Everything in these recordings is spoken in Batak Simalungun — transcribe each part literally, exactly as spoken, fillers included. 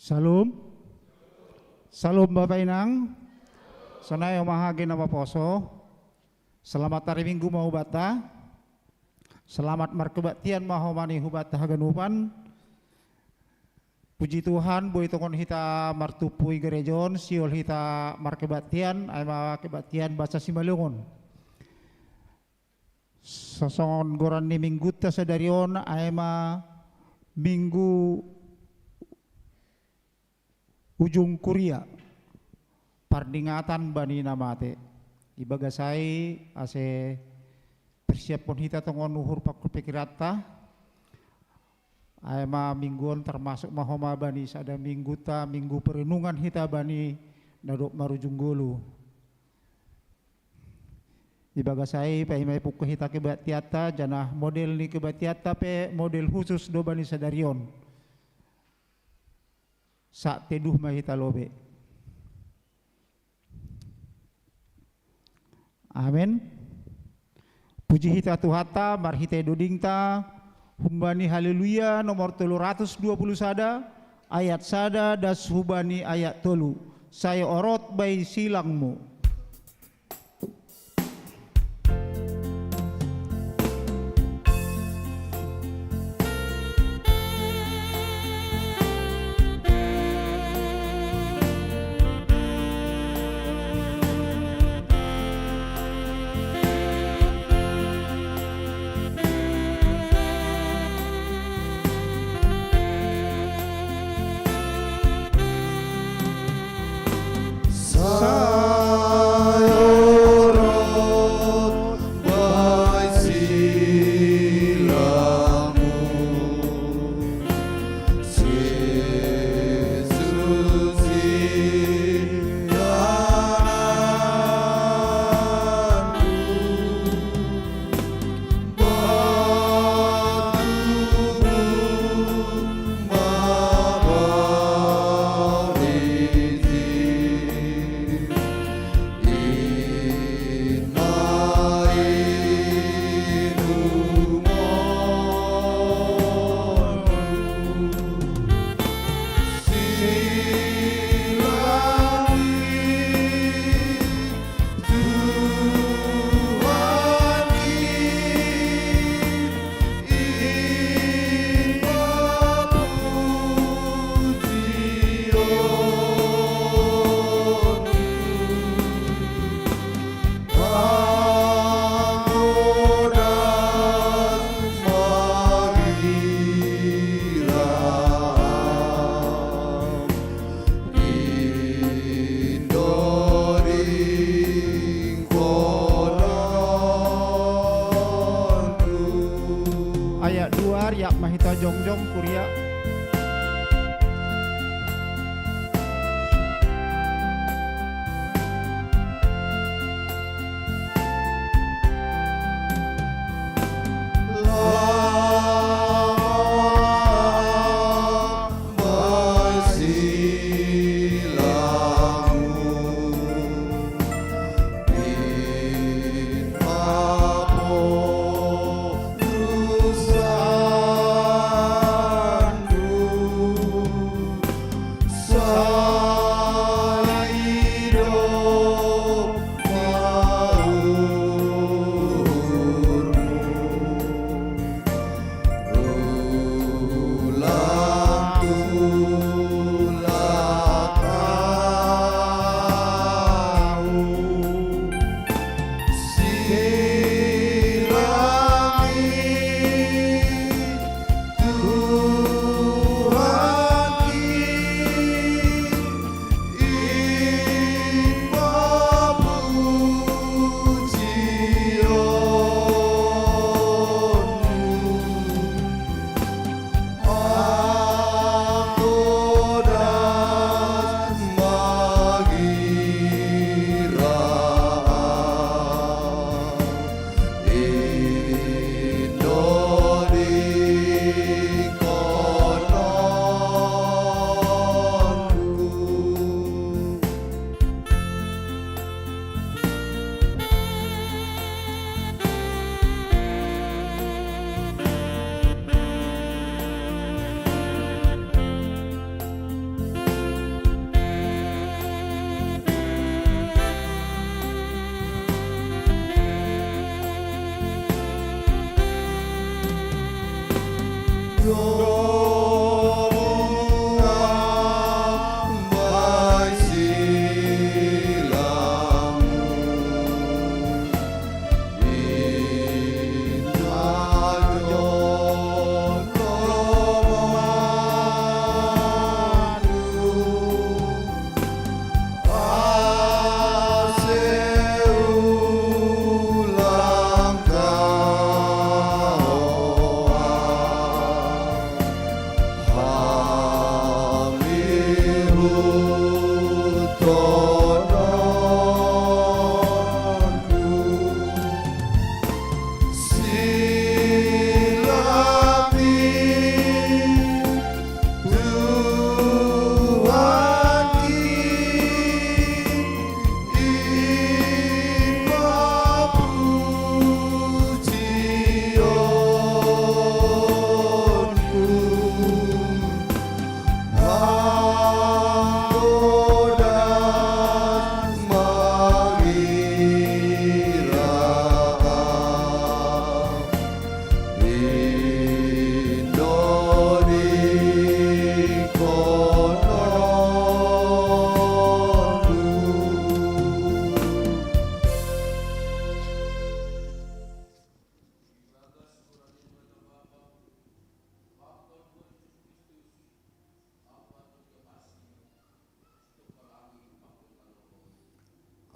Salom. Salom Bapa Inang. Sonai o ma haha na maposo. Selamat hari Minggu ma hubanta. Selamat markebaktian ma homa ni hubanta haganupan. Puji Tuhan, boi tongon hita martumpu i gereja on, sihol hita markebaktian, ai ma kebaktian basa Simalungun. Sasongon goran ni minggunta sadari on, ai ma minggu ujung kuria, pardingatan bani na mate. Ibagas ai ase persiapon hita tongon uhur pangkupikiranta, ai ma minggu on termasuk ma homa bani sada minggunta, minggu perenungan hita bani na dob marujung ngolu. Ibagas ai paima ipungka hita kebaktianta, janah model ni kebaktianta pe model khusus do bani sadari on. Sak teduh ma hita lobei. Amen. Puji hita Tuhanta marhitei dodingta, humbani Haleluya nomor tolu ratus dua puluh sada, ayat sada das hubani ayat tolu. Sai orot bai silangmu. Ayat dua, riap ma hita jongjong, kuria.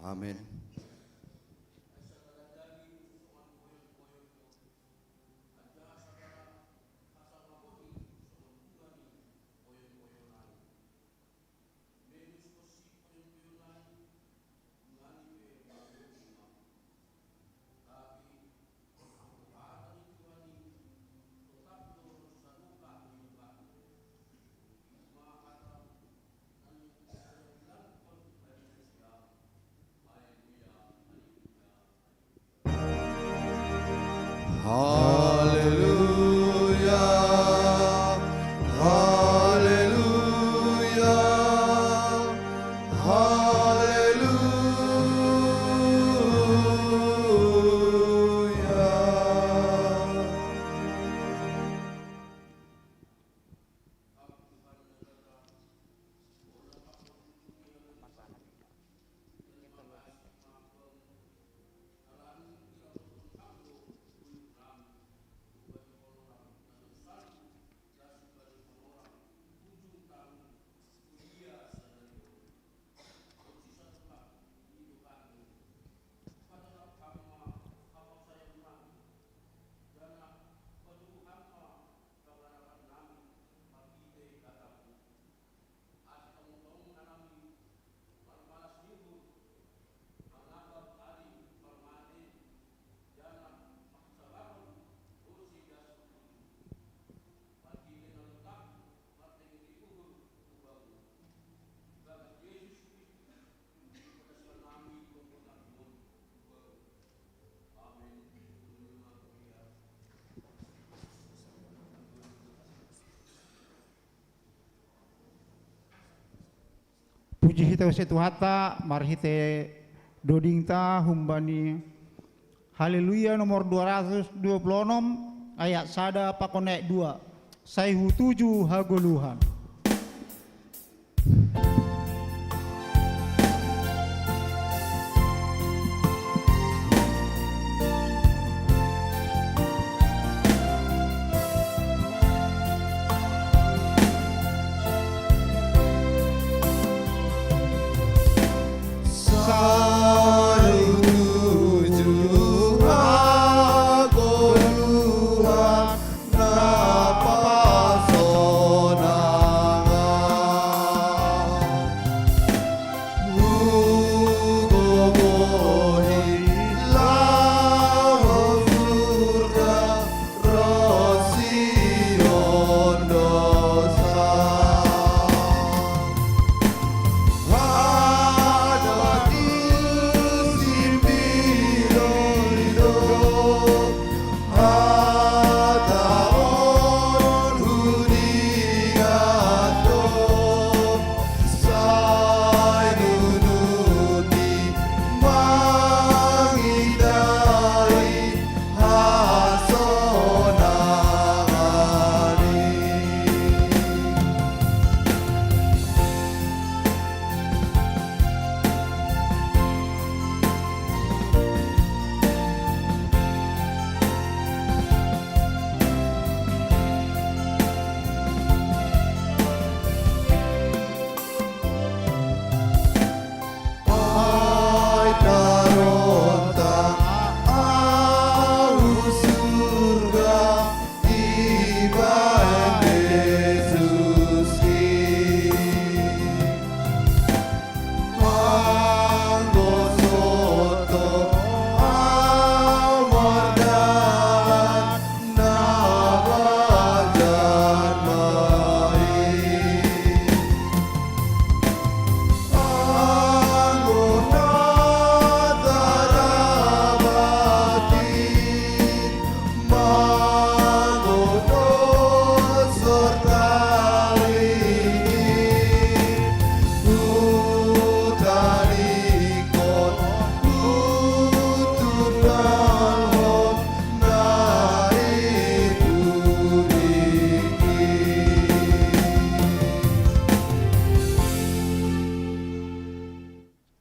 Amin. Haleluya, haleluya, haleluya. Puji hita use Tuhanta, marhite dodingta humbani Haleluya nomor dua ratus dua puluh enam, ayat sada pakon ayat dua. Sai hutuju hagoluhan.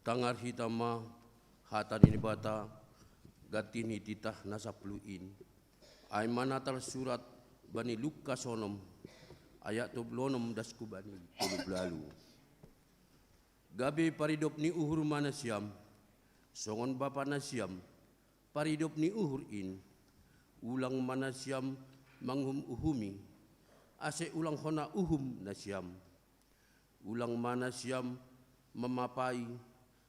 Tangar hita ma hata ni Debata, ganti ni titah na sapuluh in. Ai ma na tarsurat bani Lukas onom, ayat tolu puluh onom das hu bani tolu puluh ualu. Gabe paridop ni uhur ma nasiam, Songon bapa nasiam, paridop ni uhur in, ulang ma nasiam manguhum-uhumi, ase ulang hona uhum nasiam. Ulang ma nasiam mamapai,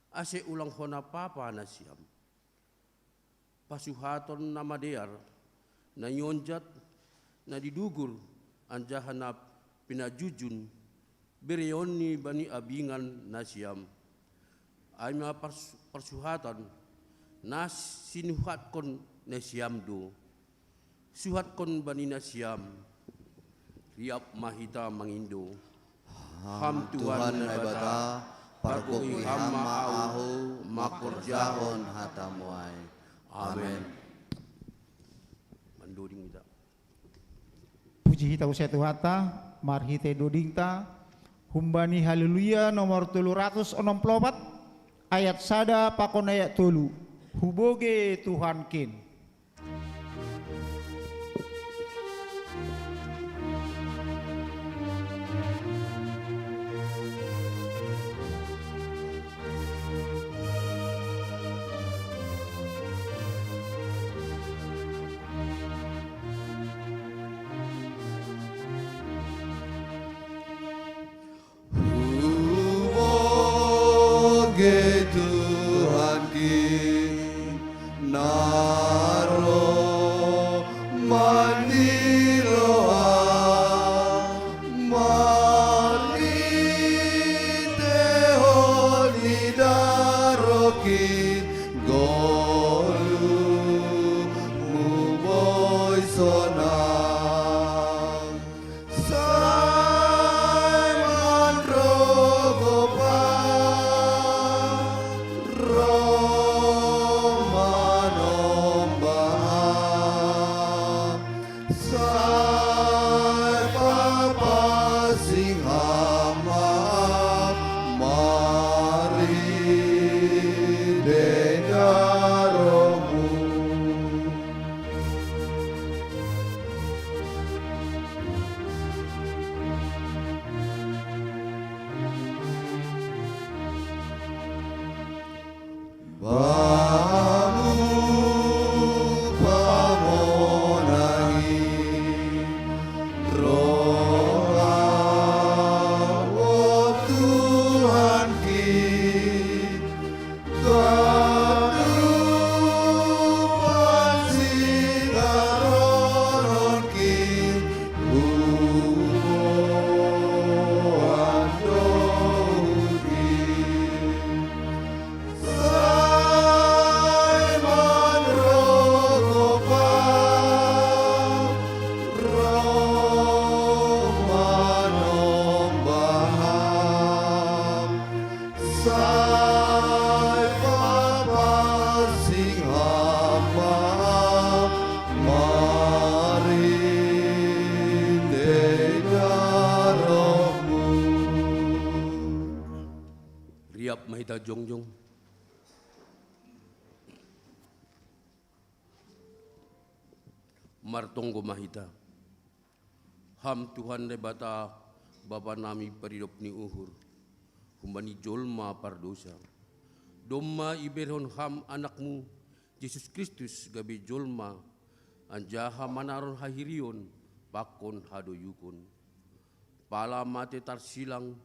ase ulang hona papa nasiam. Pasuhaton na madear, na nionjat, na didugur, anjaha na pinajujun, bereon ni bani abingan nasiam. Ai ma pars-, parsuhatan, na sinuhatkon nasiam do. Suhatkon bani nasiam, riap ma hita mangindo. Ham Tuhan Naibata, pargogoi Ham ma ahu mangkorjahon hatamu ai. Amen. Mandoding hita. Puji hita use Tuhanta, marhite dodingta, humbani Haleluya nomor tolu ratus onom pulu opat, ayat sada pakon ayat tolu. Huboge Tuhankin. Huboge Tuhankin, na ro mandiloa, marhitehon ni darohkin, goluhmu boi sonang. Sai manrogop Ham, ro manombah Ham, sai papansing Ham ma marhite darohmu. Bamu pamonangi, roha o Tuhankin, ganupan singarononkin huboan do huhut. Sai manrogop Ham, ro manombah Ham, sai papansing Ham ma marhite darohmu. Riap ma hita jongjong. Martonggo ma hita. Ham Tuhan Naibata, Bapa nami paridop ni uhur, humbani jolma pardosa. Domma iberehon Ham Anakmu, Jesus Kristus, gabe jolma, anjaha manaron hahirion pakon hadoyukon. Pala mate tarsilang,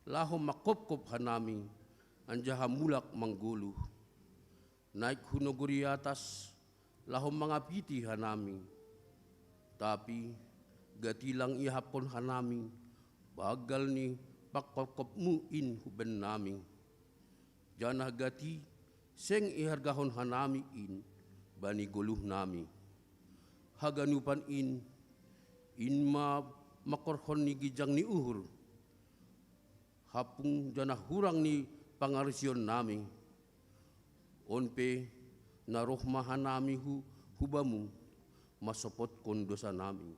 laho manghophop hanami, anjaha mulak manggoluh. Naik hu nagori atas, laho mangapiti hanami. Tapi gati lang iahapkon hanami, banggal ni panghophopmu in hu bennami. Janah gati seng ihargahon hanami in bani goluhnami. Haganupan in, in ma mangkorhon ni ginjang ni uhur, hampung janah hurang ni pangarusionnami. On pe, na roh ma hanami hu, hu Bamu, mansompothon dousanami.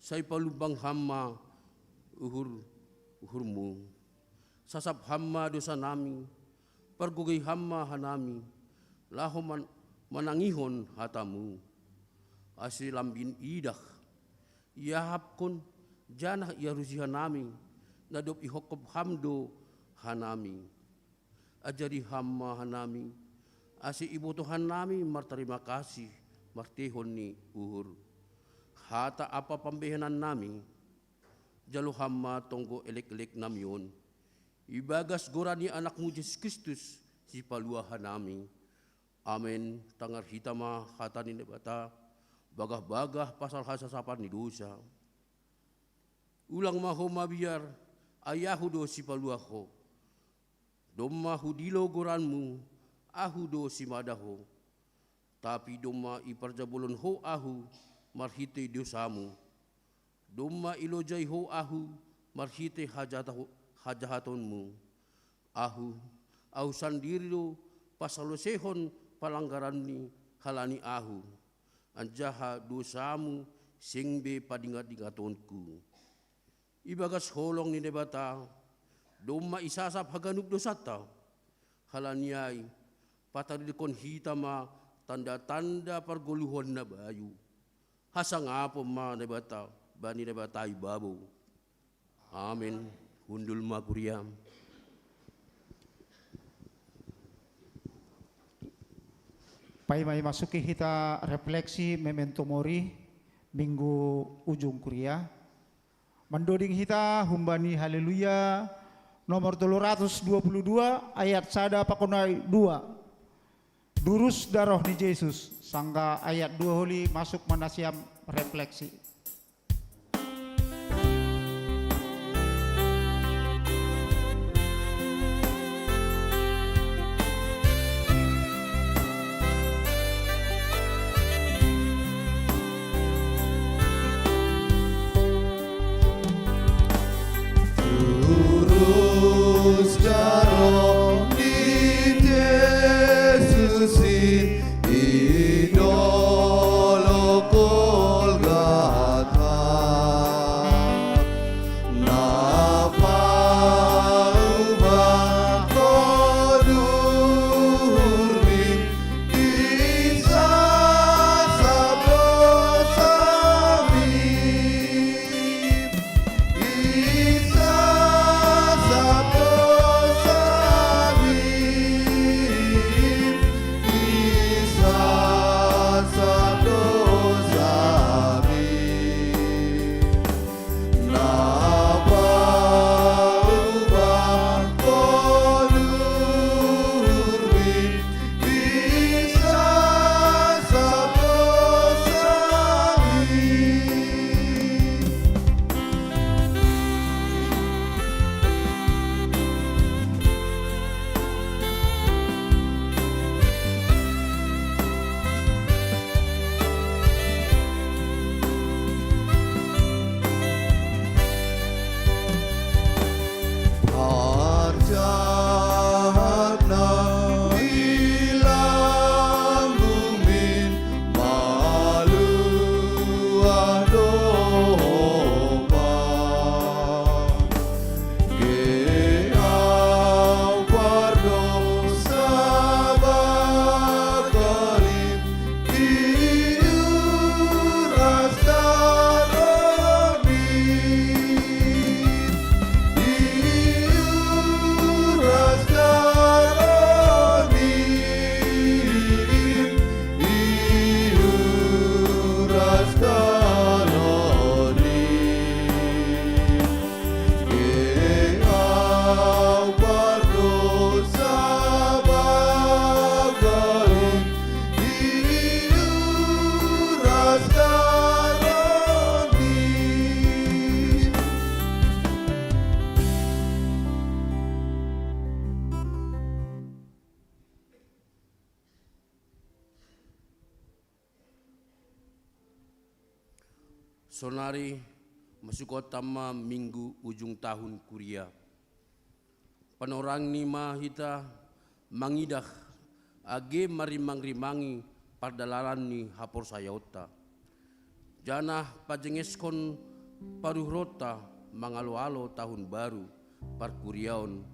Sai palumbang Ham ma uhur, uhurmu. Sasap Ham ma dousanami, pargogoi Ham ma hanami, laho man-, manangihon hatamu. Ase lambin idah, iahapkon janah iarusi hanami, na dob ihophop Ham do hanami. Ajari Ham ma hanami, ase iboto hanami martarima kasih martehon ni uhur. Hata ampa pambahenan nami, jalo Ham ma tonggo elek-elek nami on, ibagas goran ni Anakmu Jesus Kristus, Sipalua hanami. Amen. Tangar hita ma hata ni Naibata, bagah-bagah pasal hasasapan ni dosa. Ulang ma ho mabiar, ai Ahu do Sipalua ho. Domma hudilo goranmu, Ahu do simada ho. Tapi domma iparjabolon ho Ahu marhitei dosamu. Domma ilojai ho Ahu marhitei hajata-, hajahatonmu. Ahu, Ahu sandiri do pasalosehon palanggaranni halani Ahu, anjaha dosamu seng be padingat-dingatonku. Ibagas holong ni Naibata, domma isasap haganup dosanta. Halani ai, patarikhon hita ma tanda-tanda pargoluhon na bayu. Hasangapon ma Naibata, bani Naibata i babou. Amen. Hundul ma kuria. Paima i masuki hita refleksi memento mori, minggu ujung kuria. Mandoding hita humbani Haleluya nomor tolu ratus dua puluh dua ayat sada pakon ayat dua. Durus daroh ni Jesus, sangga ayat dua holi masuk manasiam refleksi. Durus daroh ni Jesus i dolok Golgata. Na paubah kodurmi Sonari masuk ma minggu ujung tahun kuria. Panorang ni ma hita mangidah age marimang-rimangi pardalanan ni haporsayaonta. Janah pajengeshon paruhuronta mangalo-alo tahun baru parkuriaon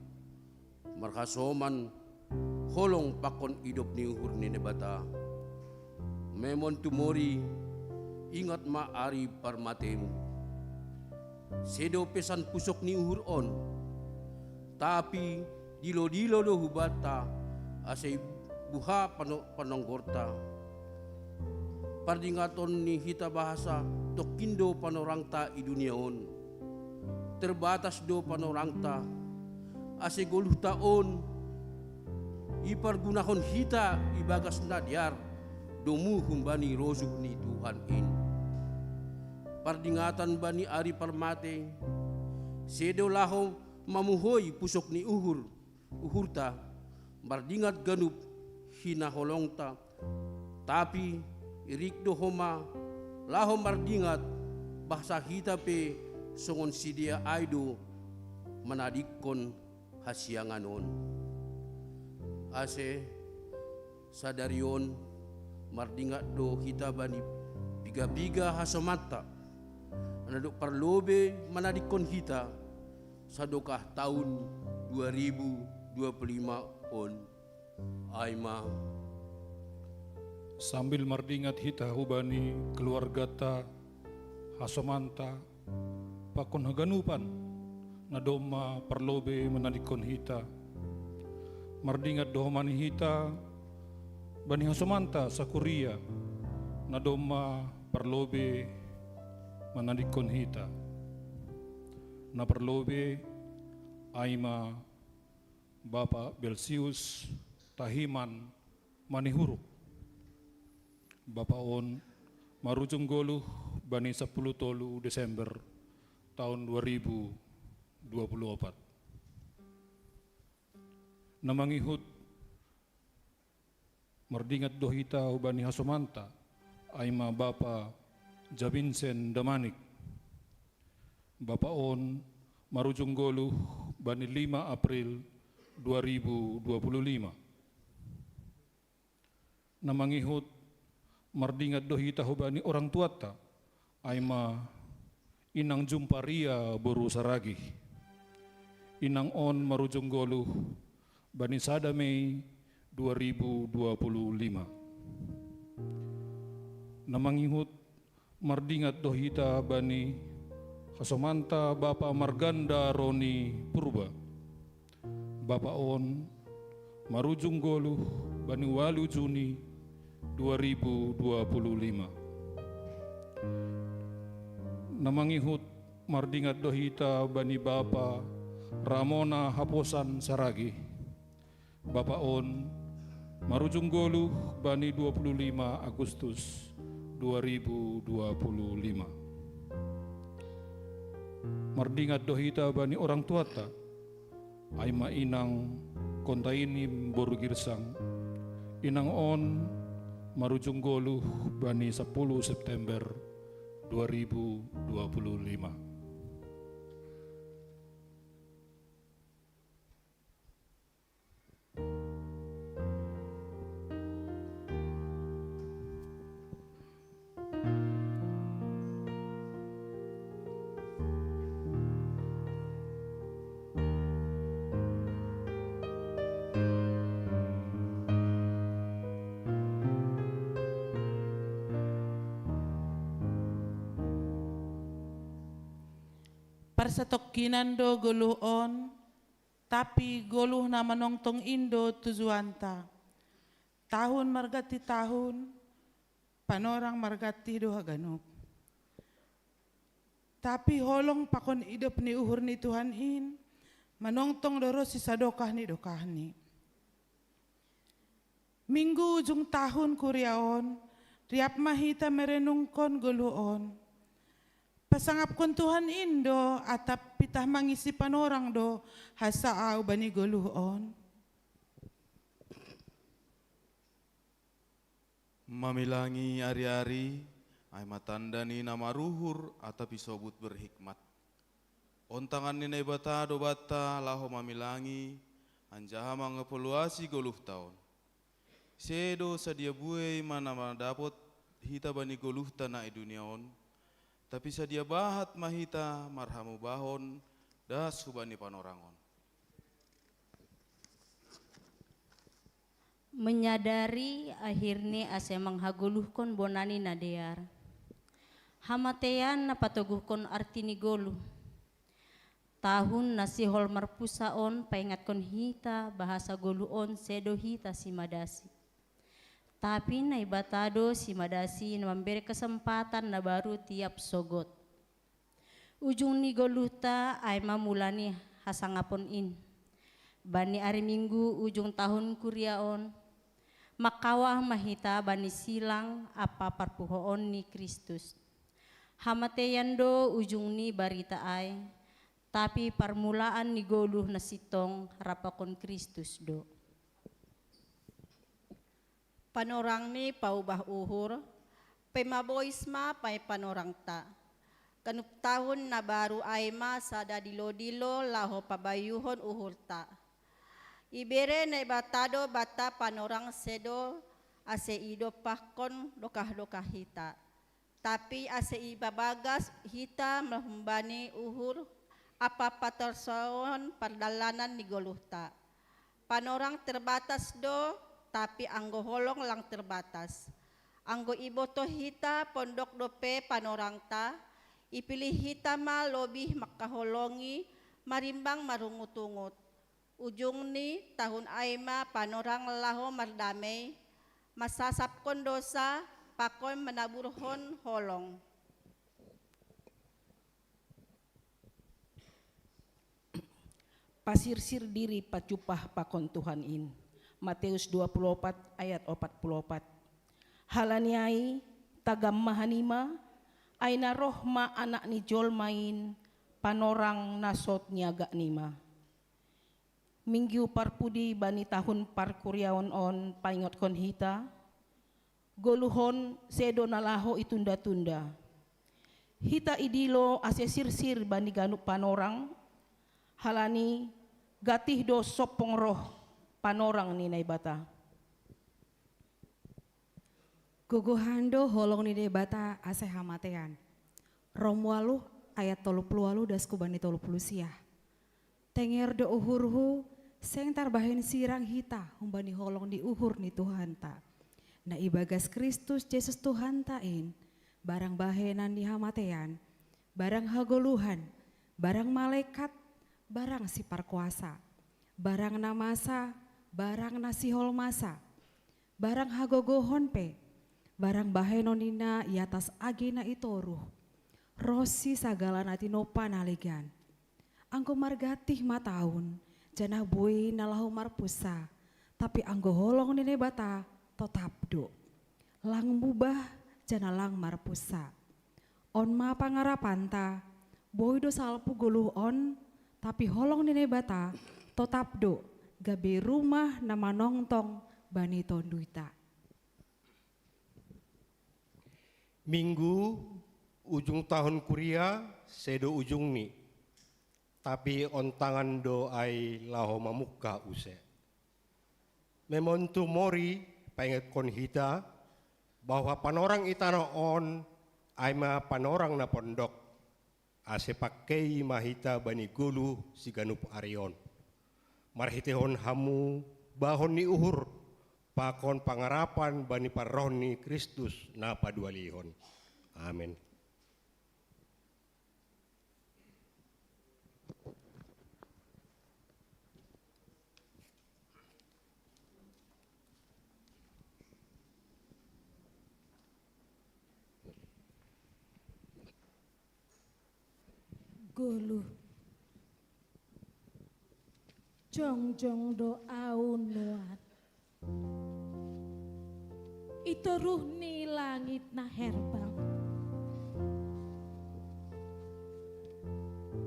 marhasoman holong pakon idop ni uhur ni Naibata. Memon tumori, ingat ma ari parmatemu. Sedo pesan pusok ni uhur on, tapi Dilo-dilo do hubanta, ase buha pano-, panonggorta. Pardingaton ni hita bahasa tongkin do panorangta i dunia on. Terbatas do panorangta, ase goluhta on ipargunahon hita ibagas na dear domu humbani rosuh ni Tuhan in. Pardingatan bani ari parmate, sedo laho mamuhoi pusok ni uhur, uhurta, mardingat ganup hinaholongta, tapi irik do homa laho mardingat, bahasa hita pe songon sidea ai do manadingkon hasiangan on. Ase sadari on mardingat do hita bani piga-piga hasomanta, na dob parlobei manadingkon hita sadokah taon dua ribu dua puluh lima on. Ai ma. Sambil mardingat hita hubani keluargata, hasomanta, pakon haganupan na domma parlobei manadingkon hita. Mardingat do homa ni hita bani hasomanta sakuria na domma parlobei manadingkon hita. Na parlobei ai ma Bapa Belsius Tahiman Manihuruk. Bapa on marujung goluh bani sapuluh tolu Desember taon dua ribu dua puluh opat. Na mangihut, mardingat do hita hubani hasomanta, ai ma Bapa Jabinsen Damanik. Bapa on marujung goluh bani lima April dua ribu dua puluh lima. Na mangihut, mardingat do hita hubani orang tuanta, ai ma Inang Jumparia boru Saragih. Inang on marujung goluh bani sada Mei dua ribu dua puluh lima. Na mangihut, mardingat do hita bani hasomanta Bapa Marganda Roni Purba. Bapa on marujung goluh bani ualu Juni dua ribu dua puluh lima. Na mangihut, mardingat do hita bani Bapa Ramona Haposan Saragih. Bapa on marujung goluh bani dua puluh lima Agustus dua ribu dua puluh lima. Mardingat do hita bani orang tuanta, ai ma Inang Kontaini boru Girsang. Inang on marujung goluh bani sapuluh September dua ribu dua puluh lima. Parsatongkinan do goluh on, tapi goluh na manongtong in do tujuanta. Tahun marganti tahun, panorang marganti do haganup. Tapi holong pakon idop ni uhur ni Tuhan in, manongtong do ro sisadokah ni dokahni. Minggu ujung tahun kuria on, riap ma hita merenungkon goluh on. Pasangapkon Tuhan in do, atap pitah mangisi panorang do hasea au bani goluh on. Mamilangi ari-ari, ai ma tanda ni na maruhur atap isobut berhikmat. On tangan ni Naibata do banta laho mamilangi, anjaha mangepoluasi goluhta on. Sedo sadia buei ma na madapot hita bani goluhta na i dunia on, tapi sadia bahat ma hita marhamubahon das hubani panorang on. Menyadari akhirni ase manghagoluhkon bona ni na dear. Hamatean na patoguhkon arti ni goluh. Tahun na sihol marpusa on paingatkon hita bahasa goluh on sedo hita simadasi. Tapi Naibata do simadasi na mambere kesempatan na baru tiap sogot. Ujung ni goluhta ai ma mula ni hasangapon in. Bani ari Minggu ujung tahun kuria on, mangkawah ma hita bani silang ampa parpuhoon ni Kristus. Hamateian do ujung ni barita ai, tapi parmulaan ni goluh na sintong rap pakon Kristus do. Panorang ni paubah uhur, pemabois ma pai panorangta. Ganup tahun na baru ai ma sada dilo-dilo laho pabayuhon uhurta. Ibere Naibata do banta panorang sedo ase idompakkon dokah-dokah hita. Tapi ase ibabagas hita mala humbani uhur ampa patorsohon pardalanan ni goluhta. Panorang terbatas do, tapi anggo holong lang terbatas. Anggo ibotoh hita pondok dope panorangta, ipilih hita ma lobih mangkaholongi marimbang marungut-ungut. Ujung ni tahun ai ma panorang laho mardamei, masasapkon dosa, pakon manaburhon holong. Pasirsir diri pajumpah pakon Tuhan in. Matius dua puluh opat ayat opat puluh opat. Halani ai, tagam ma hanima, ai na roh ma Anak ni jolma in, panorang na so niagak nima. Minggu parpudi bani tahun parkuriaon on paingotkon hita, goluh on sedo na laho itunda-tunda. Hita idilo ase sirsir bani ganup panorang, halani gantih do sompong roh panorang ni Naibata. Gogohan do holong ni Naibata ase hamateian. Rom ualuh ayat tolu puluh ualuh das hubani tolu puluh sia. Tenger do uhurhu, seng tarbahen sirang hita humbani holong ni uhur ni Tuhanta. Na ibagas Kristus Jesus Tuhanta in, barang bahenan ni hamateian, barang hagoluhan, barang malekat, barang siparkuasa, barang na masa, barang na sihol masa, barang hagogohon pe, barang bahenon ni na i atas age na i toruh, ronsi sagala na tinompa na legan. Anggo margantih ma taon, janah buei na laho marpunsa, tapi anggo holong ni Naibata totap do. Lang mubah janah lang marpunsa. On ma pangarapanta, boi do salpu goluh on, tapi holong ni Naibata totap do gabe rumah na manongtong bani tonduita. Minggu, ujung tahun kuria, sedo ujungni. Tapi ontangan do ai laho mamungkah use. Memontu mori paingatkon hita, bahwa panorang i tanoh on ai ma panorang na pondok, ase pangkei ma hita bani goluh siganup ari on. Marhiteihon hamu bahon ni uhur, pakon pangarapan bani parroh ni Kristus na padualihon. Amen. Goluh. Jongjong do ahu nuan. I toruh ni langit na herbang.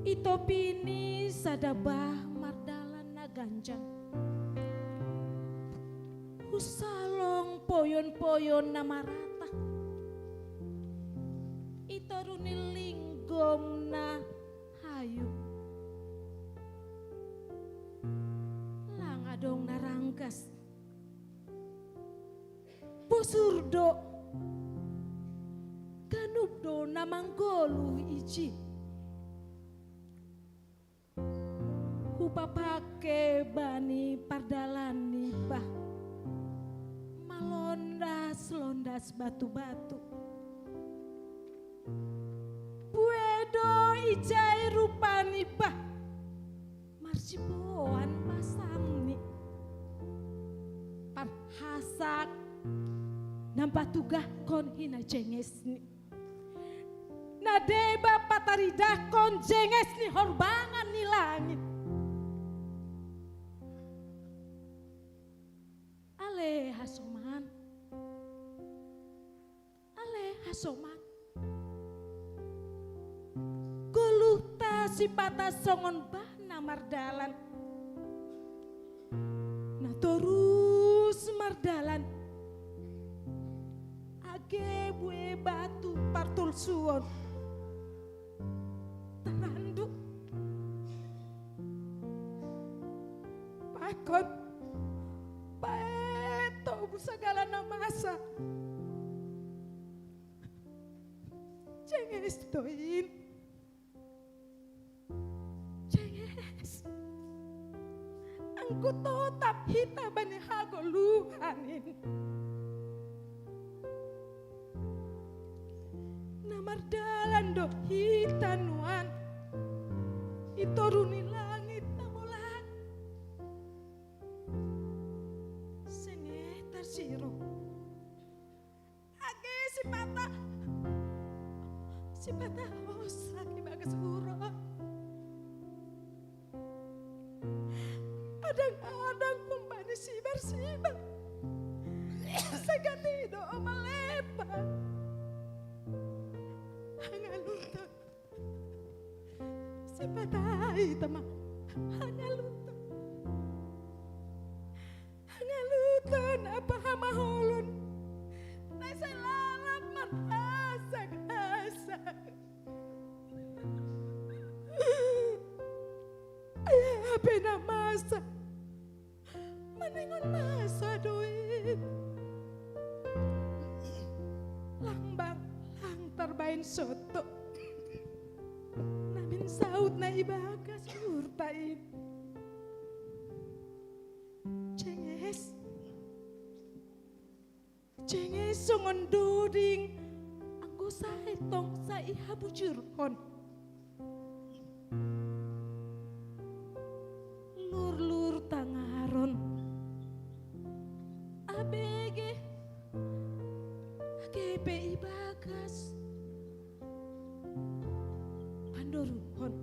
I topi ni sada bah mardalan na ganjang. Husalong poyon-poyon na marata. I toruh ni linggom na hayu. Lang adong na ranggas. Bosur do. Ganup do na manggoluh iji. Hupapake bani pardalan ni bah. Malondas-londas batu-batu. Bue do ijai rupa ni bah. Siboan basangni. Parhasak nampatugahkon hinajengesni. Na deba pataridahkon jenges ni horbangan ni langit. Ale hasoman. Ale hasoman. Goluhta sipata songon bah na mardalan. Na torus mardalan. Age bue batu partolsuon. Taranduk. Pakon. Bae tobu sagala na masa. Jenges do in. Jenges. Anggo totap hita bani hagoluhan in. Na mardalan do hita nuan. I toru ni langit na molas. Senge tarsiro. Age sipata. Sipata hosak i bagas uron. Adang-adang humbani sibar-sibar. Sagat i do malepat. Hangaluton. Sipata i tama. Hangaluton. Hangaluton apa hamaholon. Na sai lalap marhasak-hasak. Ia pe na masa. Maningon masa do i. Lang bang, lang tarbaen soto. Namin saut na i bagas uhurta i. Jenges. Jenges songon doding anggo sae tongsa i habujurhon. Lurlur tangaron. Abege. Age pe i bagas pandoruhon.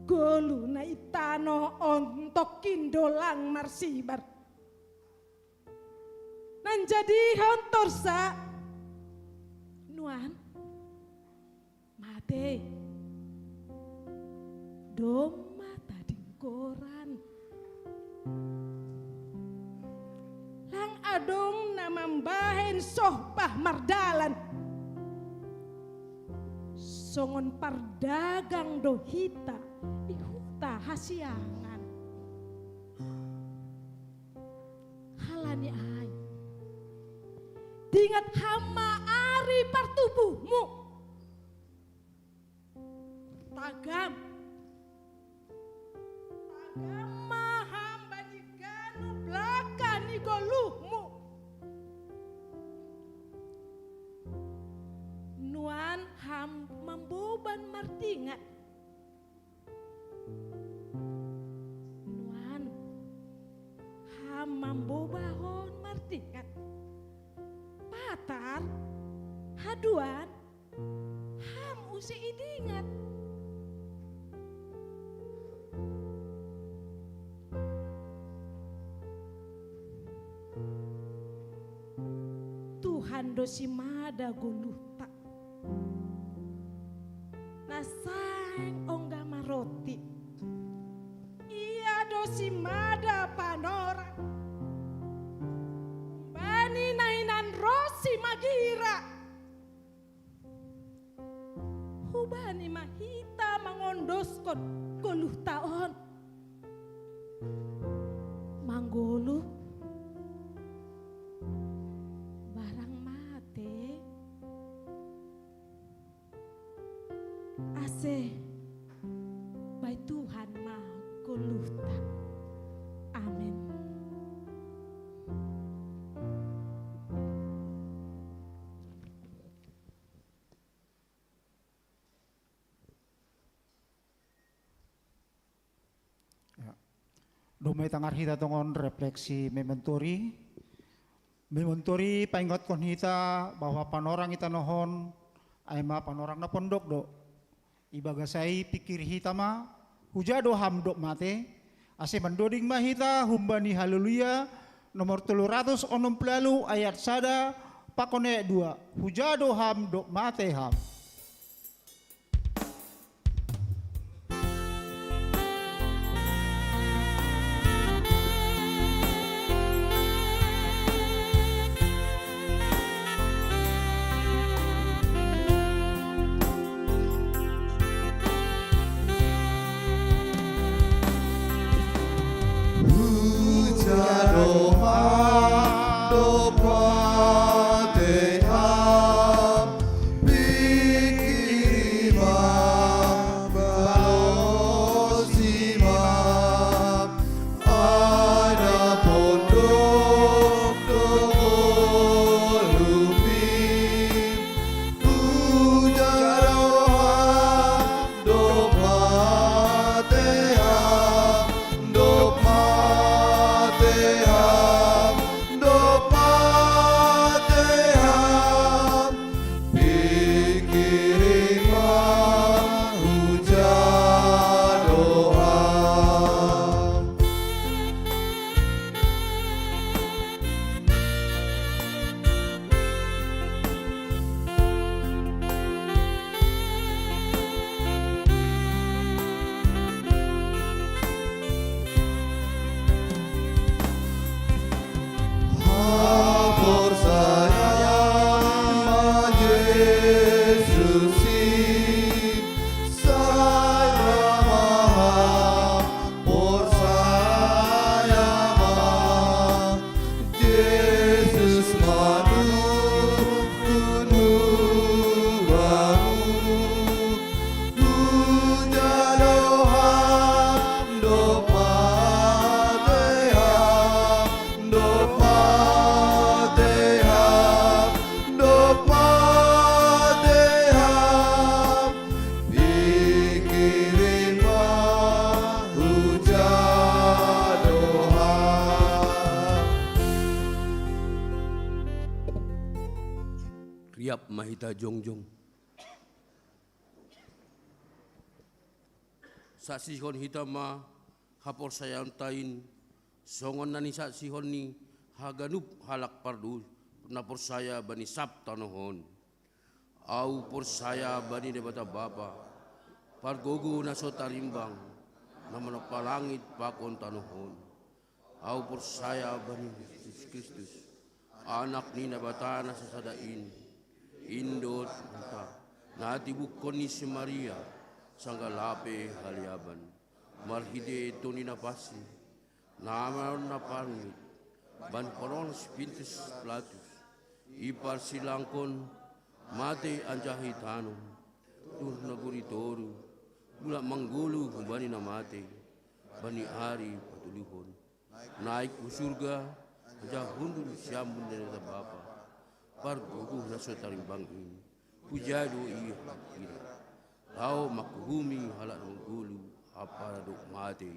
Goluh na i tanoh on tongkin do lang marsibar. Nanjadihon torsa nuan mate. Domma tadingkoran. Lang adong na mambahen sohpah mardalan. Songon pardagang do hita i huta hasiangan. Halani ai, dingat ham ma ari partubuhmu. Tagam. Tagam ma ham bani ganup langka ni goluhmu. Nuan ham mamboban mardingat. Nuan ham mambobahon mardingat. Patar, haduan, ham use idingat. Tuhan do simada goluhta. Na saeng ongga maroti. Ia do simada panorang. Bani na hinan ro simagira. Hubani ma hita mangondoskon goluhta on. Manggoluh barang mate. Ase bai Tuhan ma goluhta. Amen. Domai tangar hita tongon refleksi mementori. Mementori paingotkon hita bahwa panorang i tanoh on, ai ma panorang na pondok do. Ibagas ai pikir hita ma, huja do ham dob mate, ase mandoding ma hita humbani Haleluya nomor tolu ratus onom puluh ualu ayat sada pakon ayat dua, huja do ham dob mate ham. Riap ma hita jongjong. Saksihon hita ma haporsayaonta in, songon na nisaksihon ni haganup halak pardo-, na porsaya bani sab tanoh on. Ahu porsaya bani Debata Bapa, pargogo na so tarimbang, na manompa langit pakon tanoh on. Ahu porsaya bani Jesus Kristus, Anak ni Naibata na sasada in, in do Tuhanta, na tibukkon ni si Maria, sanggah lape haleaban, marhite Tondi Napansing, na maon na parngit, bani panorang si Pontius Pilatus, iparsilangkon, mate anjaha itanom, turna gori toru, mulak manggoluh humbani na mate, bani ari patoluhon. Naik hu surga, anjaha hundul sian bona ni Debata Bapa, pargogo na so tarimbang in, huja do ia mangkirap, laho manghuhumi halak na manggoluh ampa na dob mate.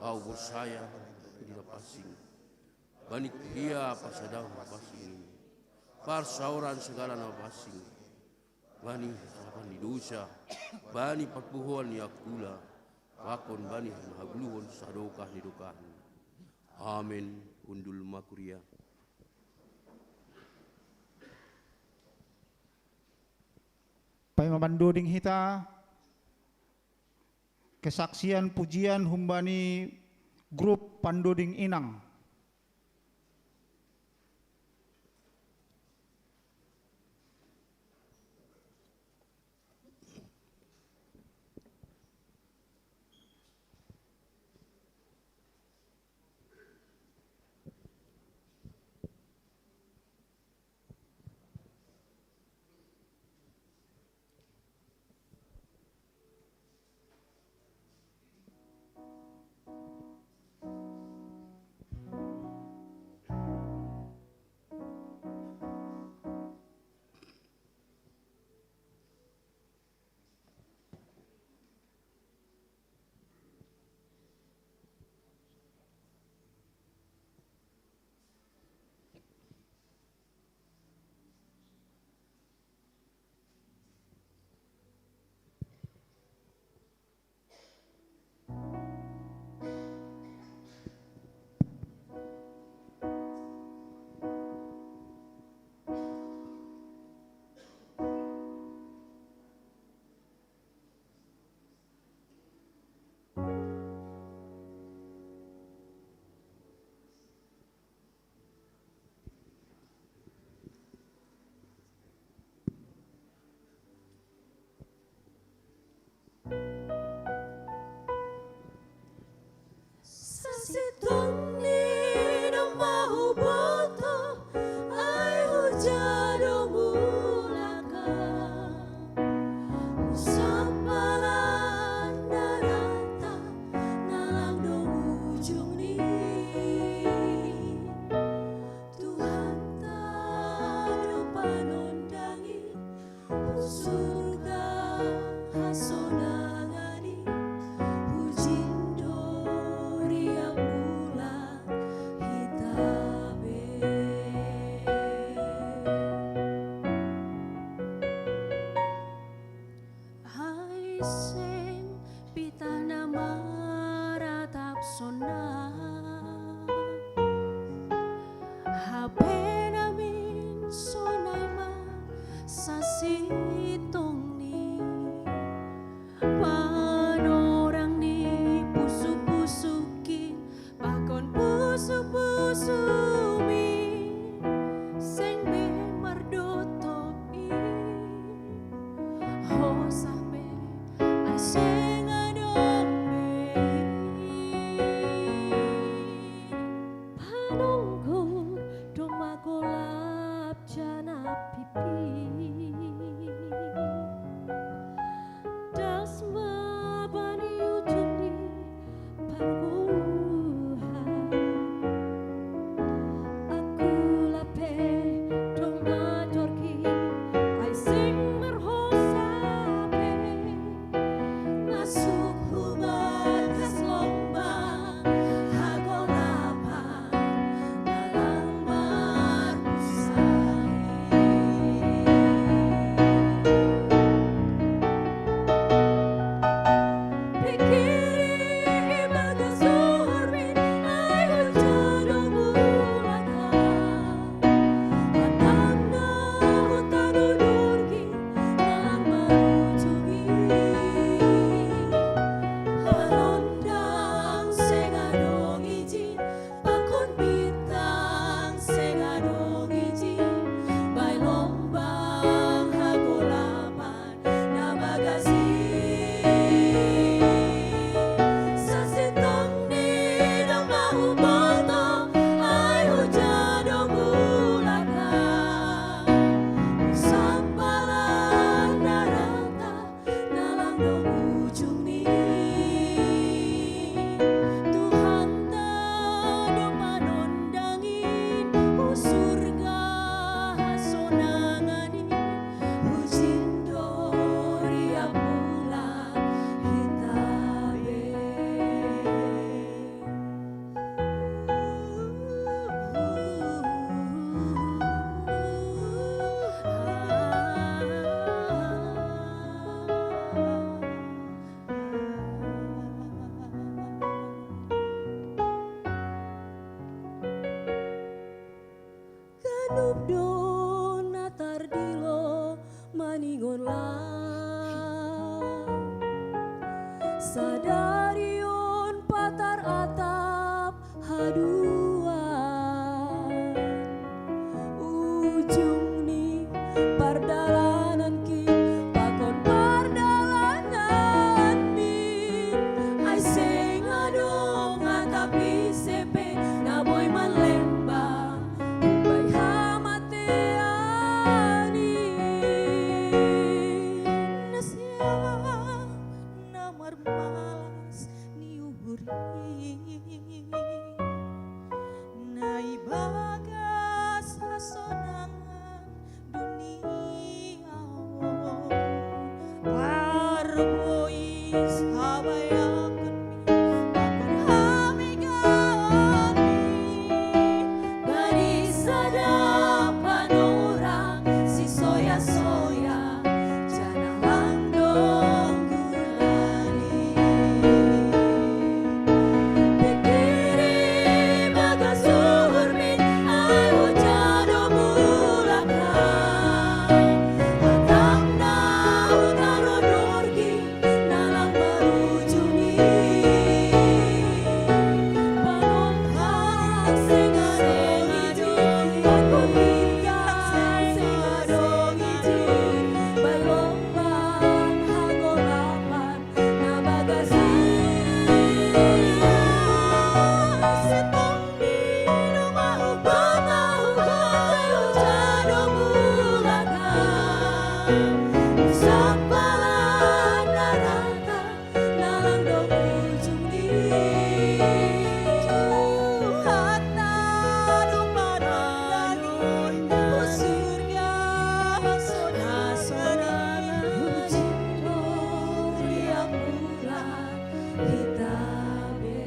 Ahu porsaya bani Tondi Napansing, bani kuria parsadaon na pansing, parsaoran sagala na pansing, bani hasapan ni dosa, bani parpuhoan ni angkula, pakon bani hagoluhon sadokah ni dokahni. Amen. Hundul ma kuria. Paima mandoding hita kesaksian pujian humbani grup Pandoding Inang. Seng pitah na maratap sonang. Hape na min sonai ma sasitong ni panorang ni pusuk-pusukin pakon pusuk-pusuk min seng be mardotop i. Hosah be ai seng adong be i. Panongko domma golap janah pipit. Das ma bani ujung ni parguhan. Aku lape domma dorgi ai seng marhosah be. Masuk hu bagas lombang hagolapan na lang marpusai. Pikiri bagas uhur min ai hu jadong bulak. Hatang na hu tano dorgi na lang marujung i. Parondang seng adong ijin, pakon bintang seng adong ijin, bae lombang hagolapan na bagas i. Sasintong ni dong ma huboto ai hu jadong bulak. Sampalan na rata na lang dong ujung ni. Tuhanta dong manondangin hu surga hasonangan i. Hujin do riap bulak hita be. Ganup do na tardilo maningon lae. Sadari on patar atap haduan. Ujung ni pardalanankin pakon pardalananmin ai seng adong atap ise pe na boi manlembang umbai hamatean i. Na siang na marmalas ni uhur i na ibagas hasonangan dunia on. Parbois habayakon mi pakon hamegean mi. Bani sada panorang sisoya-soya janah lang dong guna ni. Pikiri bagas uhur min ai hu jadong bulak. Hatang na hu tano dorgi na lang marujung i. Panongko seng adong ijin, pakon bintang seng adong ijin, bae lombang hagolapan na bagas i. Sintong ni dong ma huboto ai hu jadong bulak. Sampalan na rata na lang dong ujung ni. Tuhanta dong manondangin hu surga hasonangan i. Hujin do riap bulak hita be.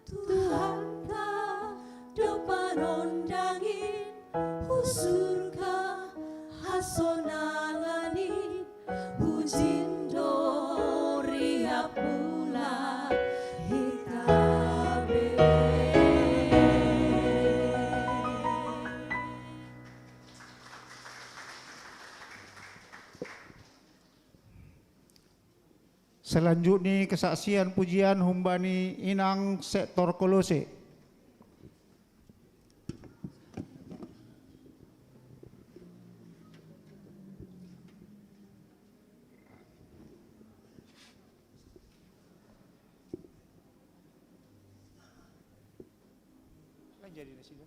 Tuhanta dong manondangin hu surga hasonangan i. Selanjutnya kesaksian pujian humbani inang sektor Kolose. Kan jadi nasi dah.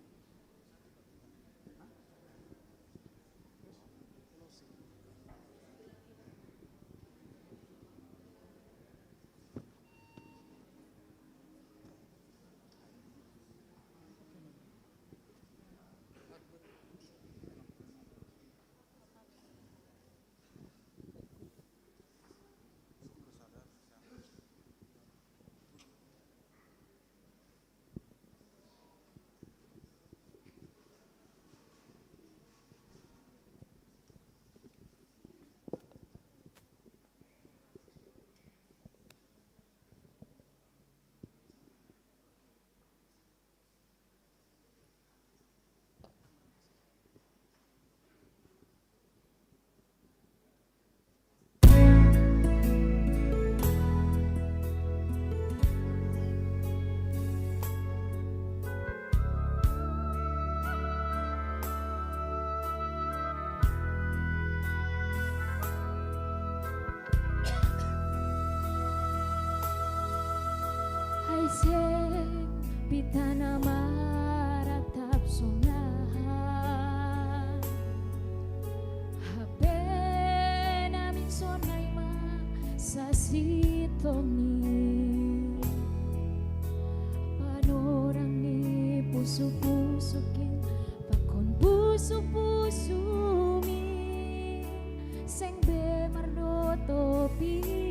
Hai seng pitana maratap sonaan. Hape namin sonai ma sasitongin. Panorang ni pusu-pusukin, pakon pusu-pusumin, seng be mardotopin.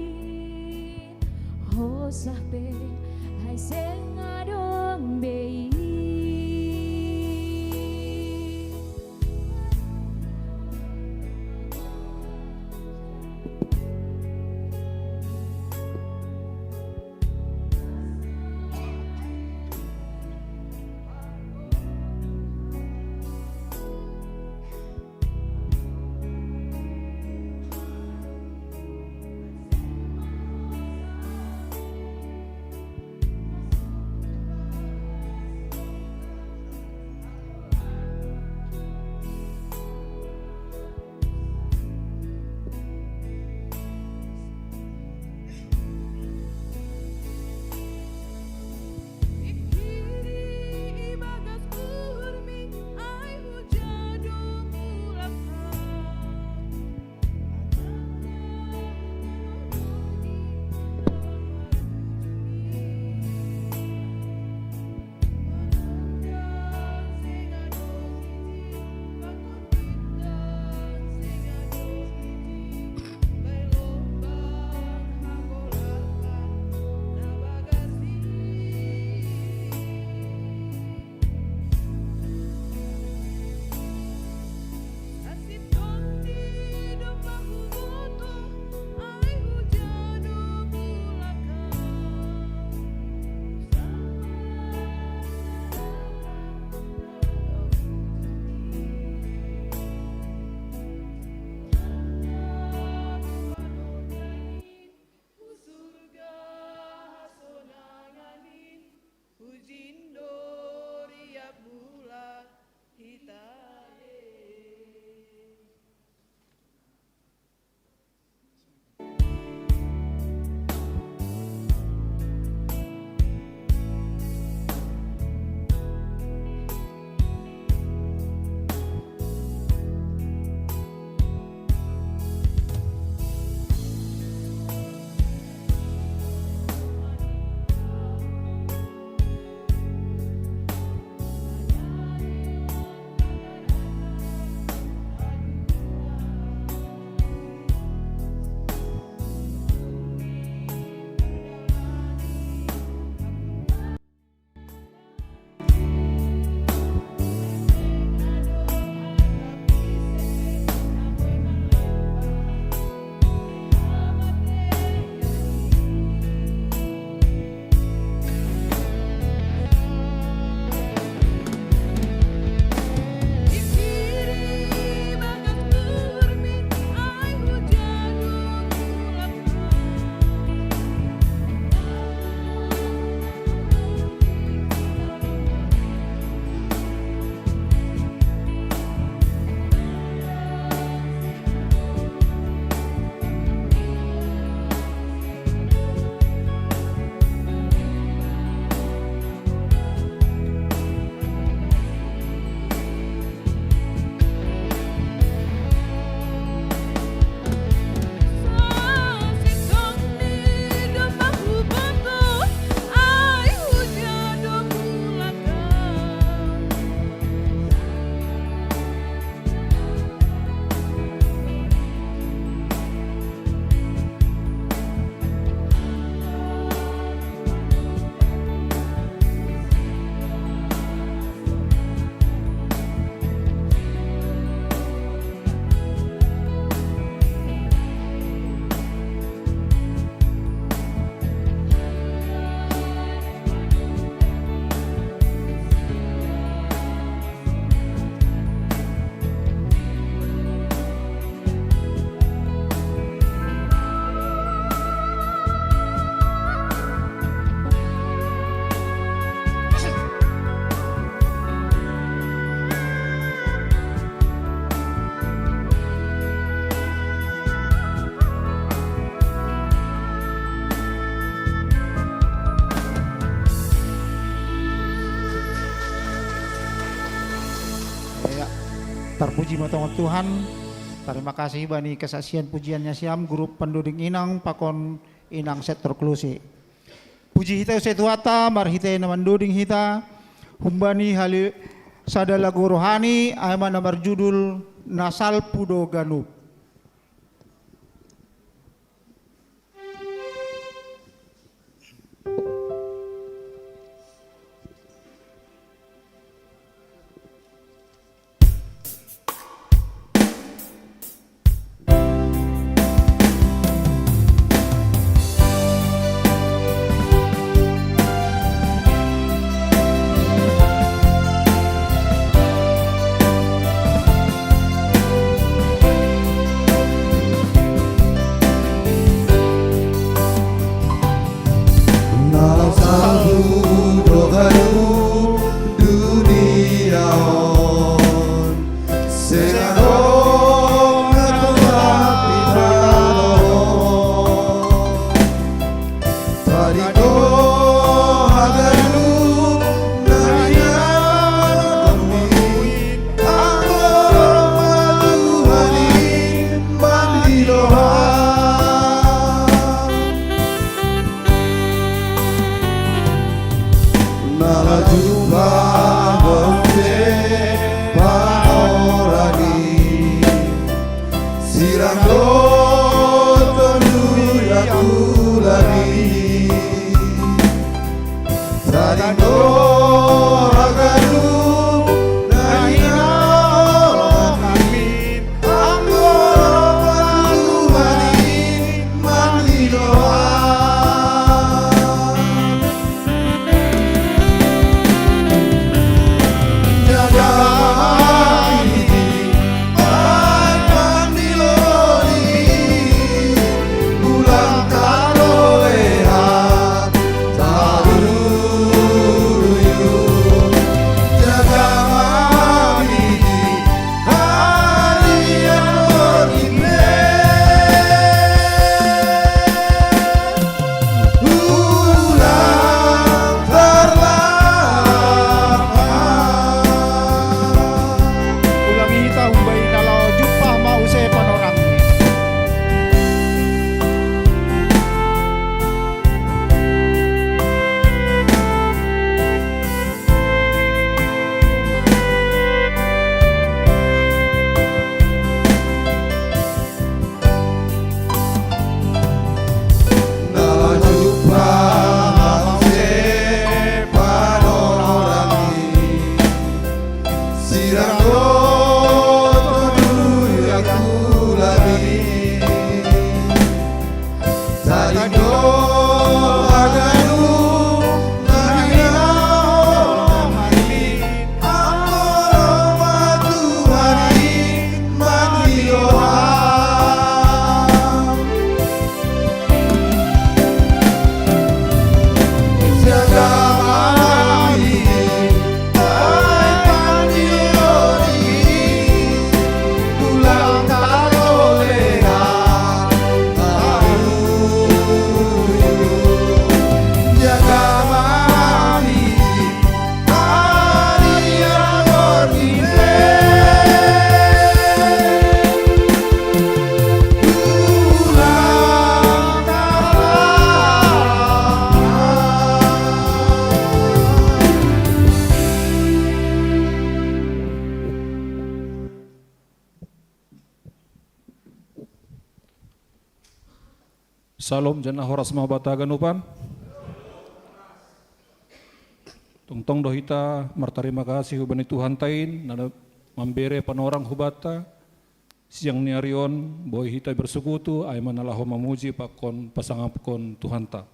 Hosah pe, hai seng adong be i. Puji ma tongtong Tuhan. Tarima kasih bani kasaksian pujiannya siam grup panduding inang pakon inang sektor Klose. Puji hita use Tuhanta marhite na manduding hita humbani hali sada lagu rohani ai ma na marjudul Na Salpu Do Ganup. Na salpu do ganup dunia on, seng adong na tongtong di tano on. Tadingko haganup na nian, anggo ro ma Tuhan i mandilo hita. Na la jumpa ma use panorang i, sirang do Tonduy Angkulan i. Tadingko haganup na nian, anggo ro ma Tuhan i mandilo hita. Ulang hita humbani na laho jumpa ma use panorang i. Na la jumpa ma use panorang i, sirang do Tonduy Angkulan i. Tadingko haganup na nian, anggo ro ma Tuhan i mandilo hita. Syalom, janah horas ma banta haganupan. Tongtong do hita martarima kasih hubani Tuhanta i na mambere panorang hubanta. Siang ni ari on boi hita bersekutu ai ma na laho mamuji pakon pasangapkon Tuhanta.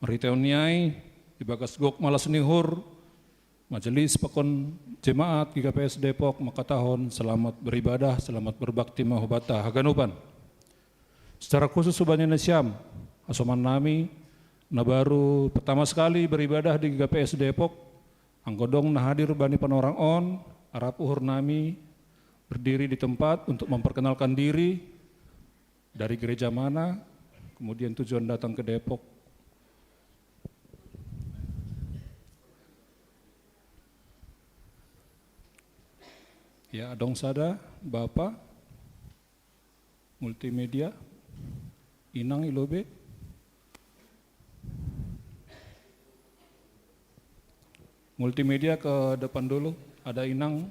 Marhitehon ni ai, ibagas gok malas ni uhur, majelis pakon jemaat G K P S Depok mangkatahon selamat beribadah, selamat berbakti ma hubanta haganupan. Secara khusus hubani nasiam, hasoman nami, na baru pertama sekali beribadah di G K P S Depok, anggo dong na hadir bani panorang on, arap uhur nami berdiri di tempat untuk memperkenalkan diri, dari gereja mana, kemudian tujuan datang ke Depok. Ya, adong sada, Bapa, multimedia, Inang i lobi. Multimedia ke depan dulu, ada Inang.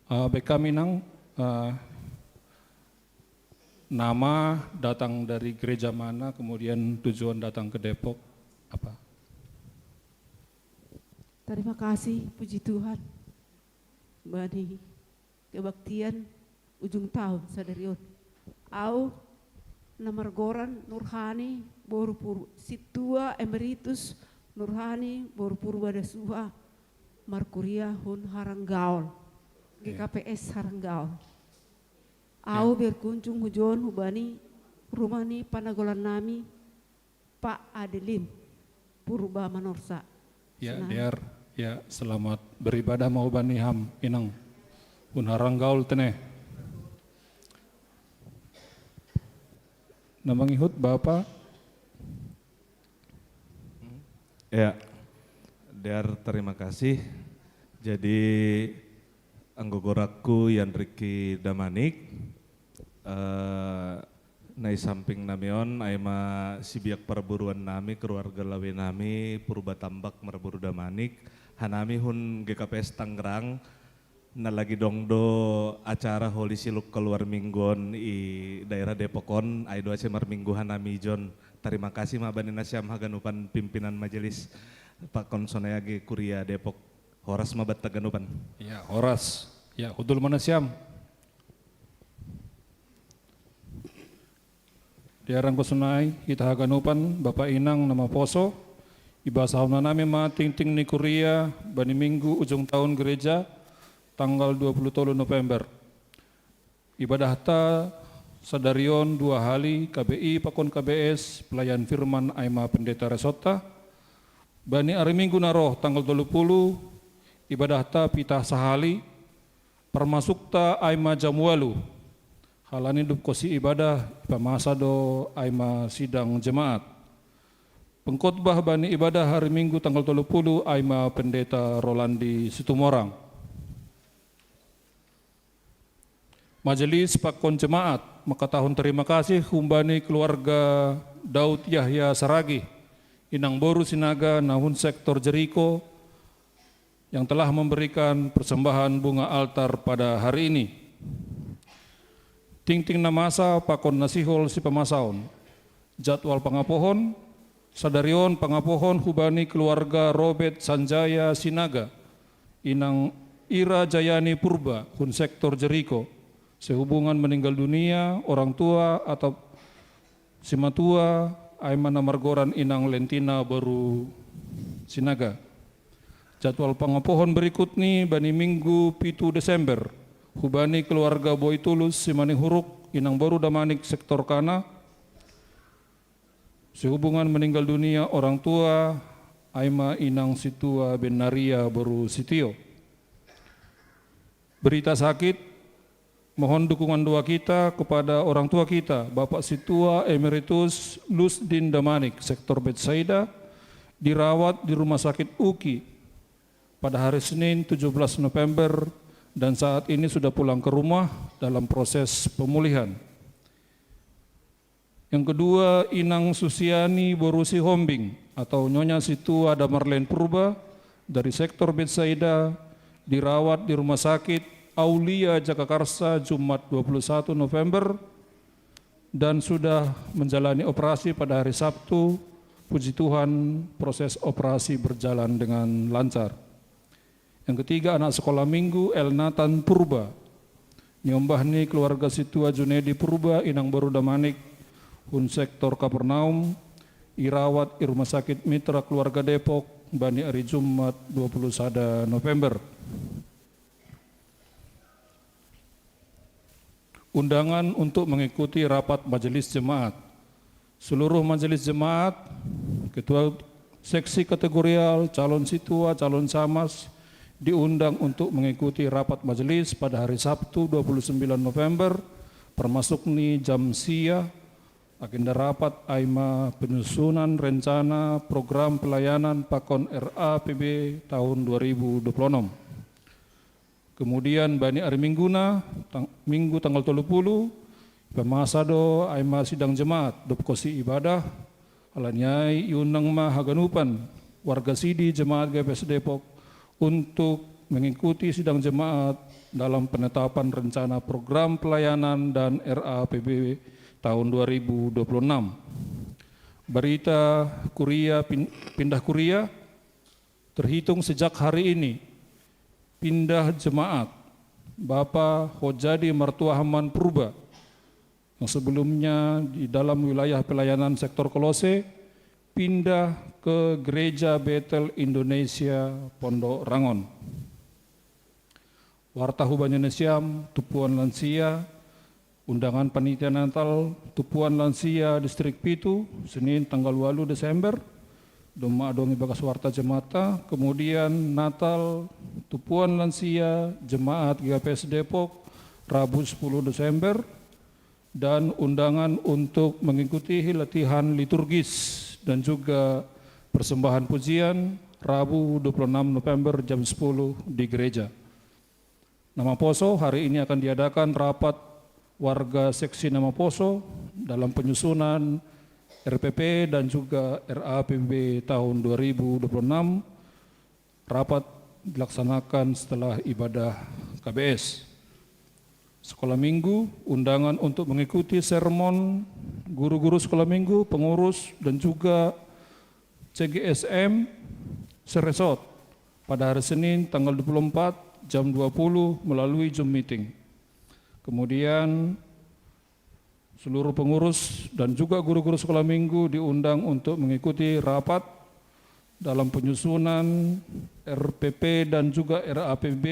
Uh, Bekam Inang, uh, nama, datang dari gereja mana, kemudian tujuan datang ke Depok apa? Terima kasih, puji Tuhan. Bani kebaktian ujung tahun sadari on. Au na margoran Nurhani boru Pur-, Situa Emeritus Nurhani boru Purba Dasuha, markuria hun Haranggaol, G K P S Haranggaol. Au berkunjung hujon hubani rumah ni panagolan nami, Pak Adelim Purba Manorsa. Ya, Dear, ya, selamat beribadah mau bani ham, Inang. Hun Haranggaol tene. Na mangihut Bapa. Ya, Dear, terima kasih. Jadi, anggo gorakku Yan Riki Damanik, eh, na i samping nami on, ai ma sibiak parboruan nami, keluarga lawe nami, Purba Tambak marboru Damanik, hanami hun G K P S Tangerang, na lagi dong do acara holi siluk keluar minggu on i daerah Depok on, ai do ase marminggu hanami ijon. Tarima kasih ma bani nasiam haganupan pimpinan majelis, pakon sonai age kuria Depok. Horas ma banta ganupan. Ya, horas. Ya, hudul ma nasiam. Diarang ko sonai, hita haganupan, Bapa Inang na maposo, ibasahon hanami ma tingting ni kuria bani minggu ujung tahun gereja, tanggal dua puluh tolu November. Ibadahta sadari on dua hali, K B I pakon K B S, pelayan firman ai ma pendeta resortta. Bani ari minggu na roh tanggal tolu pulu, ibadahta pitah sahali, parmasukta ai ma jam ualu. Halani dumkosi ibadah, ipamasa do ai ma sidang jemaat. Pengkhotbah bani ibadah ari minggu tanggal tolu pulu ai ma pendeta Rolandi Situmorang. Majelis pakon jemaat mangkatahon terima kasih humbani keluarga Daud Yahya Saragih, Inang boru Sinaga na hun sektor Jeriko, yang telah memberikan persembahan bunga altar pada hari ini. Tingting na masa pakon na sihol sipamasaon. Jadwal pangapohon, sadari on pangapohon hubani keluarga Robert Sanjaya Sinaga, Inang Ira Jayani Purba, hun sektor Jeriko, sehubungan meninggal dunia orang tua atau simatua ai ma na margoran Inang Lentina boru Sinaga. Jadwal pangapohon berikut ni bani minggu pitu Desember, hubani keluarga Boy Tulus Simanihuruk, Inang boru Damanik sektor Kana, sehubungan meninggal dunia orang tua ai ma Inang Situa Benaria boru Sitio. Berita sakit, mohon dukungan doa kita kepada orang tua kita, Bapak Situa Emeritus Lusdin Damanik, sektor Betsaida, dirawat di Rumah Sakit UKI pada hari Senin tujuh belas November dan saat ini sudah pulang ke rumah dalam proses pemulihan. Yang kedua, Inang Susiani boru Sihombing atau Nyonya Situa Damarlen Purba dari sektor Betsaida dirawat di Rumah Sakit Aulia Jagakarsa Jumat dua puluh satu November dan sudah menjalani operasi pada hari Sabtu. Puji Tuhan, proses operasi berjalan dengan lancar. Yang ketiga, anak sekolah minggu Elnatan Purba. Niombah ni keluarga Situa Junedi Purba, Inang boru Damanik, hun sektor Kapernaum, irawat i Rumah Sakit Mitra Keluarga Depok bani ari Jumat dua puluh sada November. Undangan untuk mengikuti rapat majelis jemaat. Seluruh majelis jemaat, ketua seksi kategorial, calon situa, calon camas diundang untuk mengikuti rapat majelis pada hari Sabtu dua puluh sembilan November, termasuk ni jam sia. Agenda rapat ai ma penyusunan rencana program pelayanan pakon R A P B tahun dua ribu dua puluh enam. Kemudian bani ari Mingguna, tang, Minggu tanggal tolu puluh, pemasa do ai ma sidang jemaat, dop kosi ibadah, alaniai iunang ma haganupan warga sidi jemaat G P S Depok untuk mengikuti sidang jemaat dalam penetapan rencana program pelayanan dan R A P B tahun dua ribu dua puluh enam. Berita kuria pin, pindah kuria, terhitung sejak hari ini, pindah jemaat Bapak Hojadi Mertua Haman Purba yang sebelumnya di dalam wilayah pelayanan sektor Kolose pindah ke Gereja Betel Indonesia Pondok Rangon. Warta hubanyo nesiam, tupuan lansia, undangan panitia Natal, tupuan lansia Distrik Pitu, Senin tanggal walu Desember, doma adongi bagas warta jemaat, kemudian Natal, tupuan lansia jemaat G P S Depok, Rabu sepuluh Desember, dan undangan untuk mengikuti latihan liturgis dan juga persembahan pujian Rabu dua puluh enam November jam sepuluh di gereja. Nama Poso, hari ini akan diadakan rapat warga seksi Nama Poso dalam penyusunan R P P dan juga R A P B tahun dua ribu dua puluh enam. Rapat dilaksanakan setelah ibadah K B S. Sekolah Minggu, undangan untuk mengikuti sermon guru-guru sekolah Minggu, pengurus, dan juga C G S M seresort pada hari Senin tanggal dua puluh empat jam dua puluh melalui Zoom meeting. Kemudian seluruh pengurus dan juga guru-guru sekolah minggu diundang untuk mengikuti rapat dalam penyusunan R P P dan juga R A P B.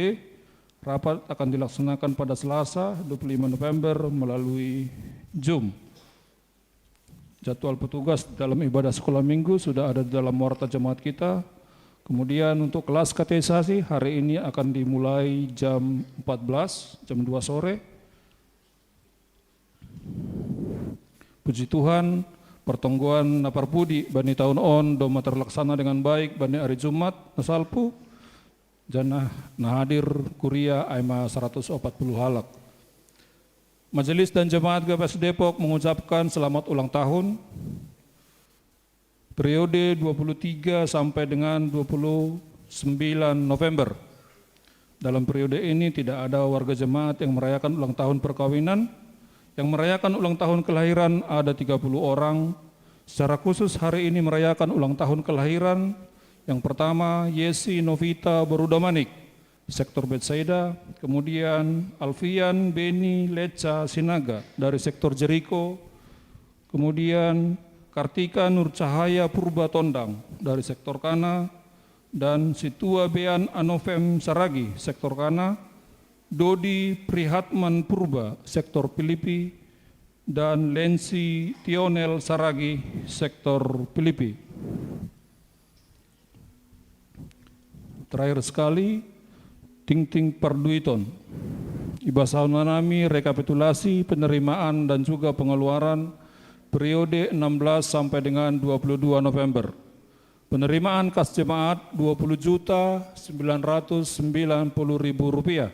Rapat akan dilaksanakan pada Selasa dua puluh lima November melalui Zoom. Jadwal petugas dalam ibadah sekolah minggu sudah ada di dalam warta jemaat kita. Kemudian untuk kelas katekisasi hari ini akan dimulai jam empat belas, jam dua sore. Puji Tuhan, pertonggoan na parpudi bani taun on doma terlaksana dengan baik bani ari Jumat na salpu, janah na hadir kuria ai ma saratus opat puluh halak. Majelis dan jemaat G P S Depok mengucapkan selamat ulang tahun periode dua puluh tiga sampai dengan dua puluh sembilan November. Dalam periode ini tidak ada warga jemaat yang merayakan ulang tahun perkawinan. Yang merayakan ulang tahun kelahiran ada tiga puluh orang. Secara khusus hari ini merayakan ulang tahun kelahiran yang pertama, Yesi Novita Berudamanik, sektor Betsaida, kemudian Alfian Beni Leca Sinaga dari sektor Jeriko, kemudian Kartika Nurcahaya Purba Tondang dari sektor Kana, dan Situa Bean Anovem Saragi, sektor Kana, Dodi Prihatman Purba, sektor Pilipi, dan Lensi Tionel Saragi, sektor Pilipi. Terakhir sekali, tingting parduiton. Ibasaon nami rekapitulasi penerimaan dan juga pengeluaran periode enam belas sampai dengan dua puluh dua November. Penerimaan kas jemaat dua puluh juta sembilan ratus sembilan puluh ribu rupiah.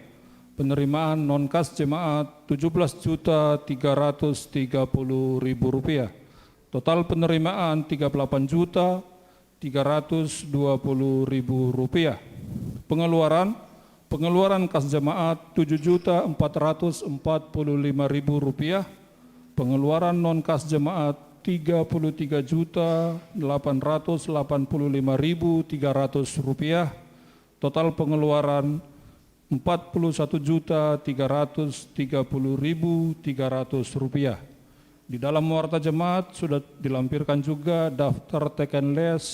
Penerimaan non kas jemaat tujuh belas juta tiga ratus tiga puluh ribu rupiah. Total penerimaan tiga puluh delapan juta tiga ratus dua puluh ribu rupiah. Pengeluaran, pengeluaran kas jemaat tujuh juta empat ratus empat puluh lima ribu rupiah. Pengeluaran non kas jemaat tiga puluh tiga juta delapan ratus delapan puluh lima ribu tiga ratus rupiah. Total pengeluaran empat puluh satu juta tiga ratus tiga puluh ribu tiga ratus rupiah. Di dalam warta jemaat sudah dilampirkan juga daftar teken les,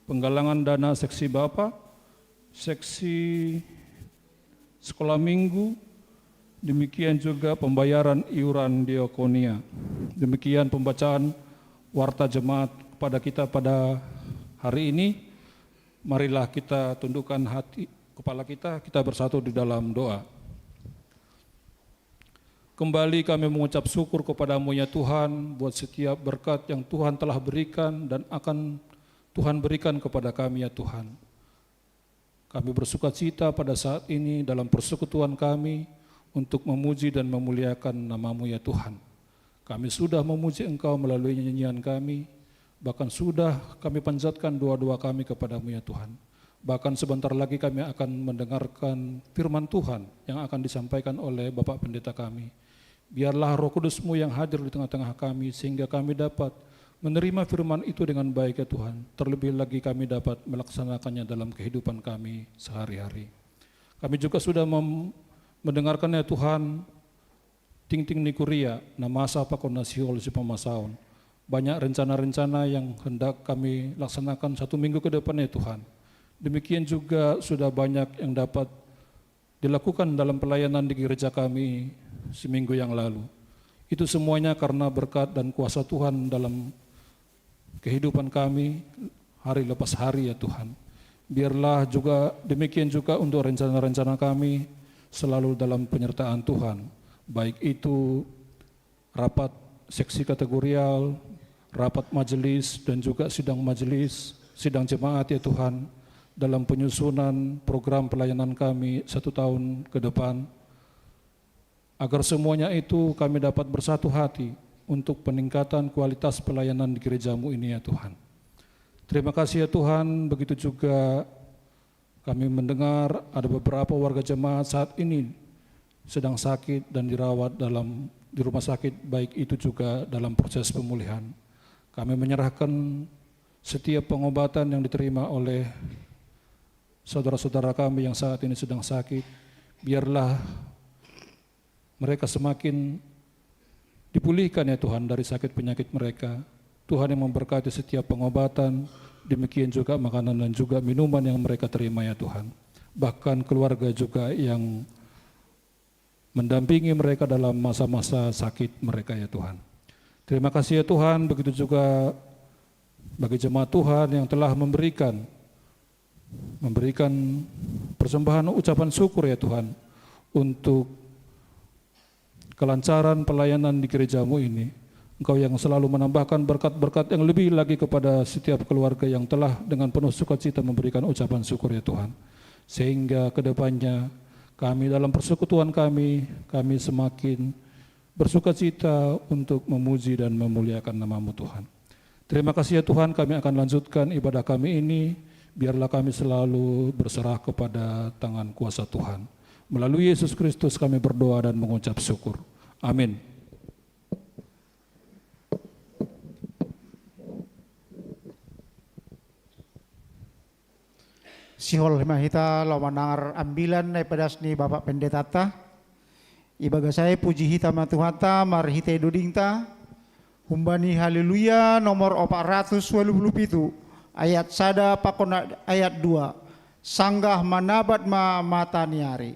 penggalangan dana seksi Bapak, seksi sekolah minggu, demikian juga pembayaran iuran diakonia. Demikian pembacaan warta jemaat kepada kita pada hari ini. Marilah kita tundukkan hati, kepala kita, kita bersatu di dalam doa. Kembali kami mengucap syukur kepada-Mu ya Tuhan, buat setiap berkat yang Tuhan telah berikan dan akan Tuhan berikan kepada kami ya Tuhan. Kami bersuka cita pada saat ini dalam persekutuan kami untuk memuji dan memuliakan nama-Mu, ya Tuhan. Kami sudah memuji Engkau melalui nyanyian kami, bahkan sudah kami panjatkan doa-doa kami kepada-Mu, ya Tuhan. Bahkan sebentar lagi kami akan mendengarkan firman Tuhan yang akan disampaikan oleh Bapak Pendeta kami. Biarlah Roh Kudus-Mu yang hadir di tengah-tengah kami, sehingga kami dapat menerima firman itu dengan baik, ya Tuhan. Terlebih lagi kami dapat melaksanakannya dalam kehidupan kami sehari-hari. Kami juga sudah mem- mendengarkan, ya Tuhan, Tingting Nikuria, Namasa Pakona Siol Sipamasaon. Banyak rencana-rencana yang hendak kami laksanakan satu minggu ke depan, ya Tuhan. Demikian juga sudah banyak yang dapat dilakukan dalam pelayanan di gereja kami seminggu yang lalu. Itu semuanya karena berkat dan kuasa Tuhan dalam kehidupan kami hari lepas hari, ya Tuhan. Biarlah juga demikian juga untuk rencana-rencana kami selalu dalam penyertaan Tuhan. Baik itu rapat seksi kategorial, rapat majelis, dan juga sidang majelis, sidang jemaat, ya Tuhan, dalam penyusunan program pelayanan kami satu tahun ke depan, agar semuanya itu kami dapat bersatu hati untuk peningkatan kualitas pelayanan di gereja-Mu ini, ya Tuhan. Terima kasih, ya Tuhan, begitu juga kami mendengar ada beberapa warga jemaat saat ini sedang sakit dan dirawat dalam di rumah sakit, baik itu juga dalam proses pemulihan. Kami menyerahkan setiap pengobatan yang diterima oleh saudara-saudara kami yang saat ini sedang sakit. Biarlah mereka semakin dipulihkan, ya Tuhan, dari sakit penyakit mereka. Tuhan yang memberkati setiap pengobatan, demikian juga makanan dan juga minuman yang mereka terima, ya Tuhan. Bahkan keluarga juga yang mendampingi mereka dalam masa-masa sakit mereka, ya Tuhan. Terima kasih, ya Tuhan, begitu juga bagi jemaat Tuhan yang telah memberikan memberikan persembahan ucapan syukur, ya Tuhan, untuk kelancaran pelayanan di gereja-Mu ini. Engkau yang selalu menambahkan berkat-berkat yang lebih lagi kepada setiap keluarga yang telah dengan penuh sukacita memberikan ucapan syukur, ya Tuhan. Sehingga ke depannya kami dalam persekutuan kami, kami semakin bersukacita untuk memuji dan memuliakan nama-Mu, Tuhan. Terima kasih, ya Tuhan, kami akan lanjutkan ibadah kami ini. Biarlah kami selalu berserah kepada tangan kuasa Tuhan. Melalui Yesus Kristus kami berdoa dan mengucap syukur. Amin. Sihol ma hita laho manangar ambilan na ipadas ni Bapak Pendetata. Ibagas ai puji hita ma Tuhanta marhitei dodingta, humbani Haleluya nomor opat ratus walu pulu pitu, ayat sada pakon ayat dua, sanggah manabat ma mata ni ari.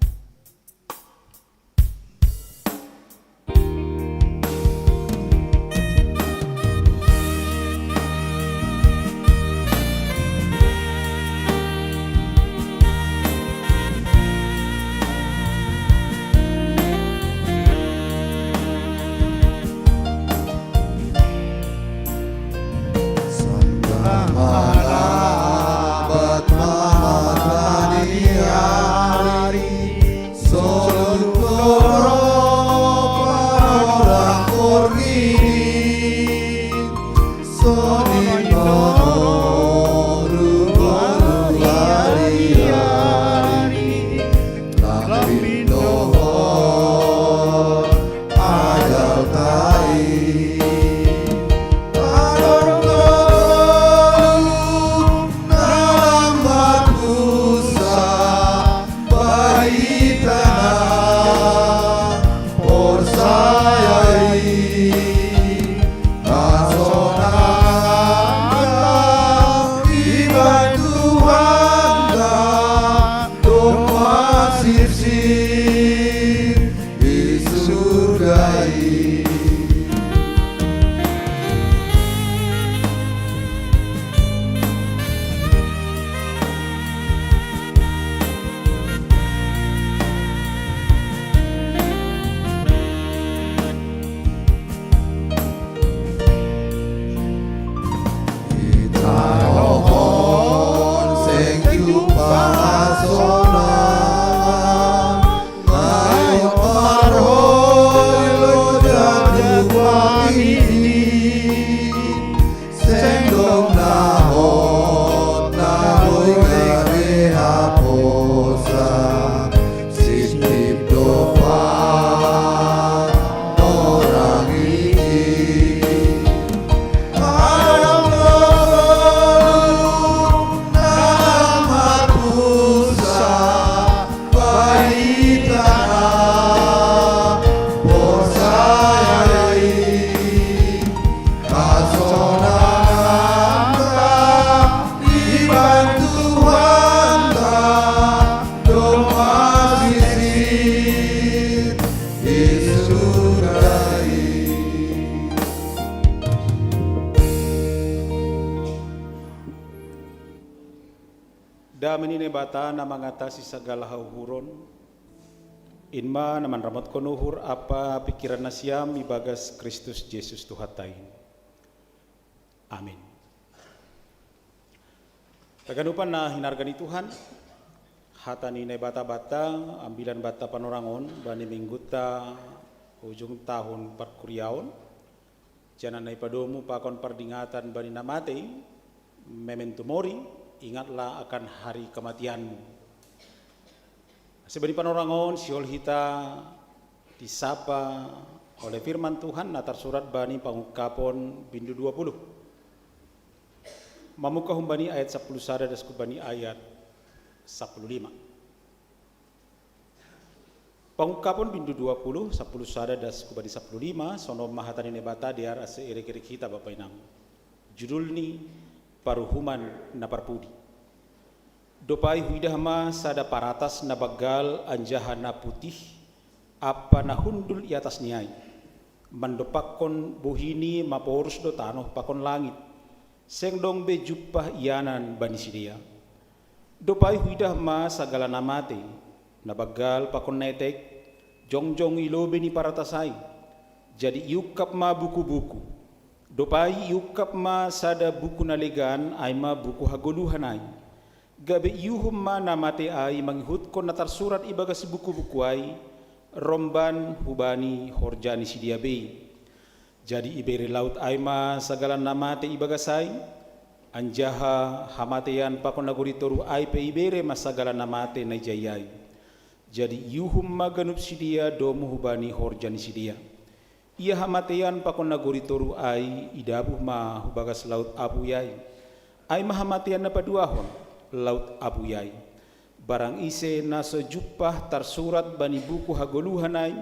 Kami ni Naibata na mangatasi sagala hauhuron, in ma na manramotkon uhur apa pikiran nasiam ibagas Kristus Jesus Tuhanta in. Amin. Taganupan na hinarga ni Tuhan, hata ni Naibata banta, ambilan banta panorangon bani minggunta ujung tahun parkuriaon, janah na ipadomu pakon pardingatan bani na matei, memento mori, ingatlah akan hari kematianmu. Ase bani panorangon sihol hita disapa oleh firman Tuhan na tarsurat bani Pangungkapon bindu dua puluh. Mamungkah humbani ayat sapuluh sada das humbani ayat sapuluh lima. Pangungkapon bindu dua puluh, sapuluh sada das humbani sapuluh lima, sonom ma hata ni Naibata dear ase irikrik hita Bapa Inang. Judulni, Paruhuman na Parpudi. Dob ai huidah ma sada paratas na banggal anjaha na putih ampa na hundul i atasni ai, mandompakkon bohini maporus do tanoh pakon langit, seng dong be jumpah ianan bani sidea. Dob ai huidah ma sagala na matei, na banggal pakon na etek, jongjong i lobei ni paratas ai. Jadi iungkap ma buku-buku. Dob ai iungkap ma sada buku na legan, ai ma buku hagoluhan ai. Gabe iuhum ma na matei ai mangihutkon na tarsurat ibagas buku-buku ai, romban hubani horja ni sidea bei. Jadi ibere laut ai ma sagala na matei ibagas ai, anjaha hamateian pakon nagori toruh ai pe ibere ma sagala na matei na ijai ai. Jadi iuhum ma ganup sidea domu hubani horja ni sidea. Ia hamateian pakon nagori toruh ai idabuh ma hubagas laut apui ai. Ai ma hamateian na paduahon, laut apui ai. Barang ise na so jumpah tarsurat bani buku hagoluhan ai,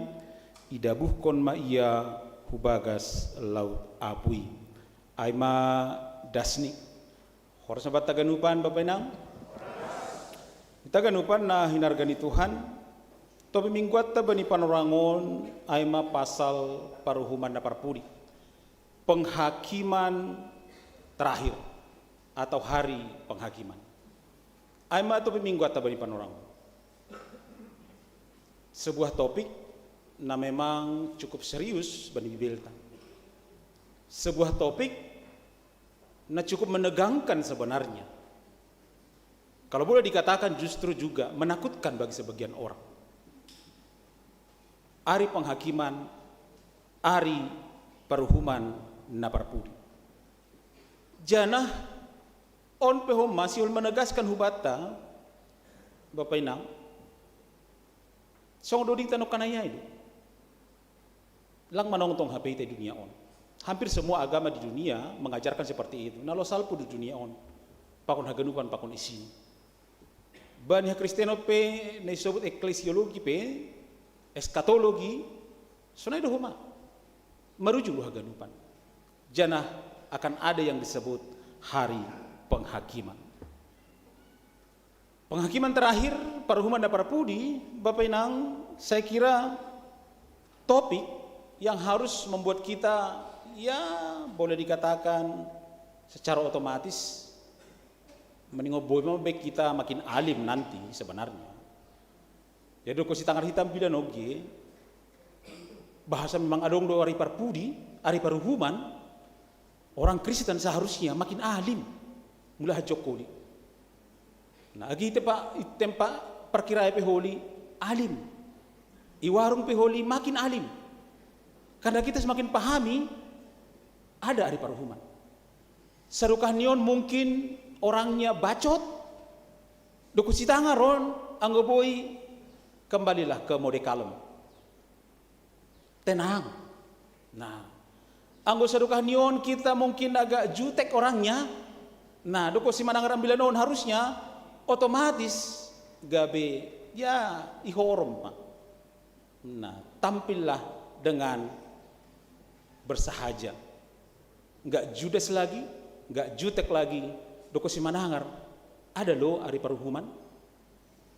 idabuhkon ma ia hubagas laut apui. Ai ma dasni. Horas ma banta haganupan Bapa Inang. Hita haganupan na hinarga ni Tuhan, topik mingguanta bani panorangon ai ma pasal paruhuman na parpudi. Penghakiman terakhir atau hari penghakiman. Ai ma topik mingguanta bani panorangon. Sebuah topik na memang cukup serius bani Bibelta. Sebuah topik na cukup menegangkan sebenarnya. Kalau boleh dikatakan justru juga menakutkan bagi sebagian orang. Ari penghakiman, ari paruhuman na parpudi. Janah on pe homa sihol menegaskan hubanta, Bapa Inang, songon dodingta nongkan ai do. Lang manongtong hape hita i dunia on. Hampir semua agama di dunia mengajarkan seperti itu. Na loas salpu do dunia on. Pakon haganupan, pakon isina. Bani hakristenon pe na isobut eklesiologi pe, eskatologi, sonai do homa. Marujung do haganupan. Janah akan ada yang disebut hari penghakiman. Penghakiman terakhir, paruhuman na parpudi, Bapa Inang, saya kira topik yang harus membuat kita, ya, boleh dikatakan secara otomatis, maningon boi ma be kita makin alim nanti sebenarnya. Jadi, dokkon sitangar hita ambilan on ge, bahasa memang adong do ari parpudi, ari paruhuman, orang Kristen seharusnya makin alim. Mula hanjongkoli. Nah, agi i tempat, i tempat parkiraan pe holi alim. I warung pe holi makin alim. Karena kita semakin pahami, ada ari paruhuman. Sadokah ni on mungkin orangnya bacot, dokkon sitangar on, anggo boi, kembalilah ke mode kalem. Tenang. Nah, anggo sadokah ni on kita mungkin agak jutek orangnya. Nah, dokkon simanangar ambilan on harusnya otomatis gabe, ya, ihorom ma. Nah, tampillah dengan bersahaja. Nggak judes lagi, nggak jutek lagi, dokkon simanangar. Ada lo ari paruhuman,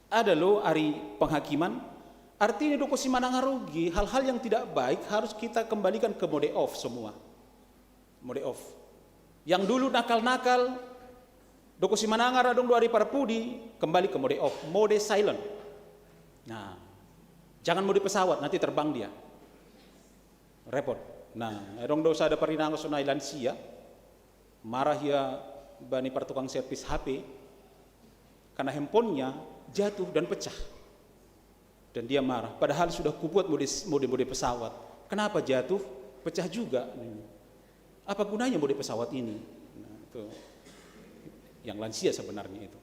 ada lo ari penghakiman. Artinya dokkon simanangar on ge, hal-hal yang tidak baik harus kita kembalikan ke mode off semua. Mode off. Yang dulu nakal-nakal, Doko simanangar adong do ari parpudi, kembali ke mode off, mode silent. Nah, jangan mode pesawat, nanti terbang dia. Repot. Nah, adong do sada parinango sonai lansia, marah ia bani partukang servis H P, karena handphonenya jatuh dan pecah. Dan dia marah, padahal sudah kubuat mode, mode, mode pesawat. Kenapa jatuh? Pecah juga. Apa gunanya mode pesawat ini? Nah, itu yang lansia sebenarnya itu.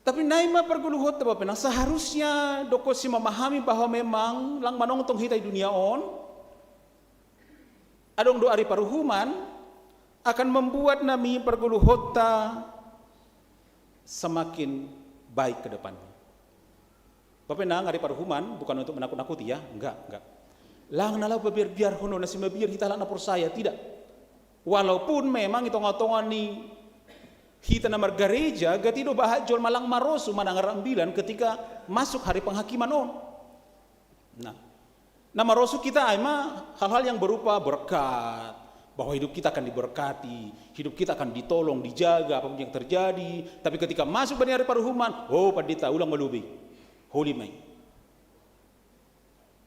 Tapi nai ma pargoluhonta, Bapenang, seharusnya doko simamahami bahwa memang lang manongtong hita i dunia on, adong do ari paruhuman, akan membuat nami pargoluhonta semakin baik ke depannya. Bapenang, ari paruhuman bukan untuk menakut-nakuti ya, enggak, enggak. Lang na laho pabiar-biarhon do na simabiar hita halak na porsaya, tidak. Walaupun memang i tonga-tonga ni hita na margareja, gati do bahat jolma lang marosu manang rambilan ketika masuk hari penghakiman on. Nah, na marosu hita ai ma hal-hal yang berupa berkat, bahwa hidup kita akan diberkati, hidup kita akan ditolong, dijaga apapun yang terjadi. Tapi ketika masuk bani ari paruhuman, oh, pandita, ulang malobei. Holi ma i.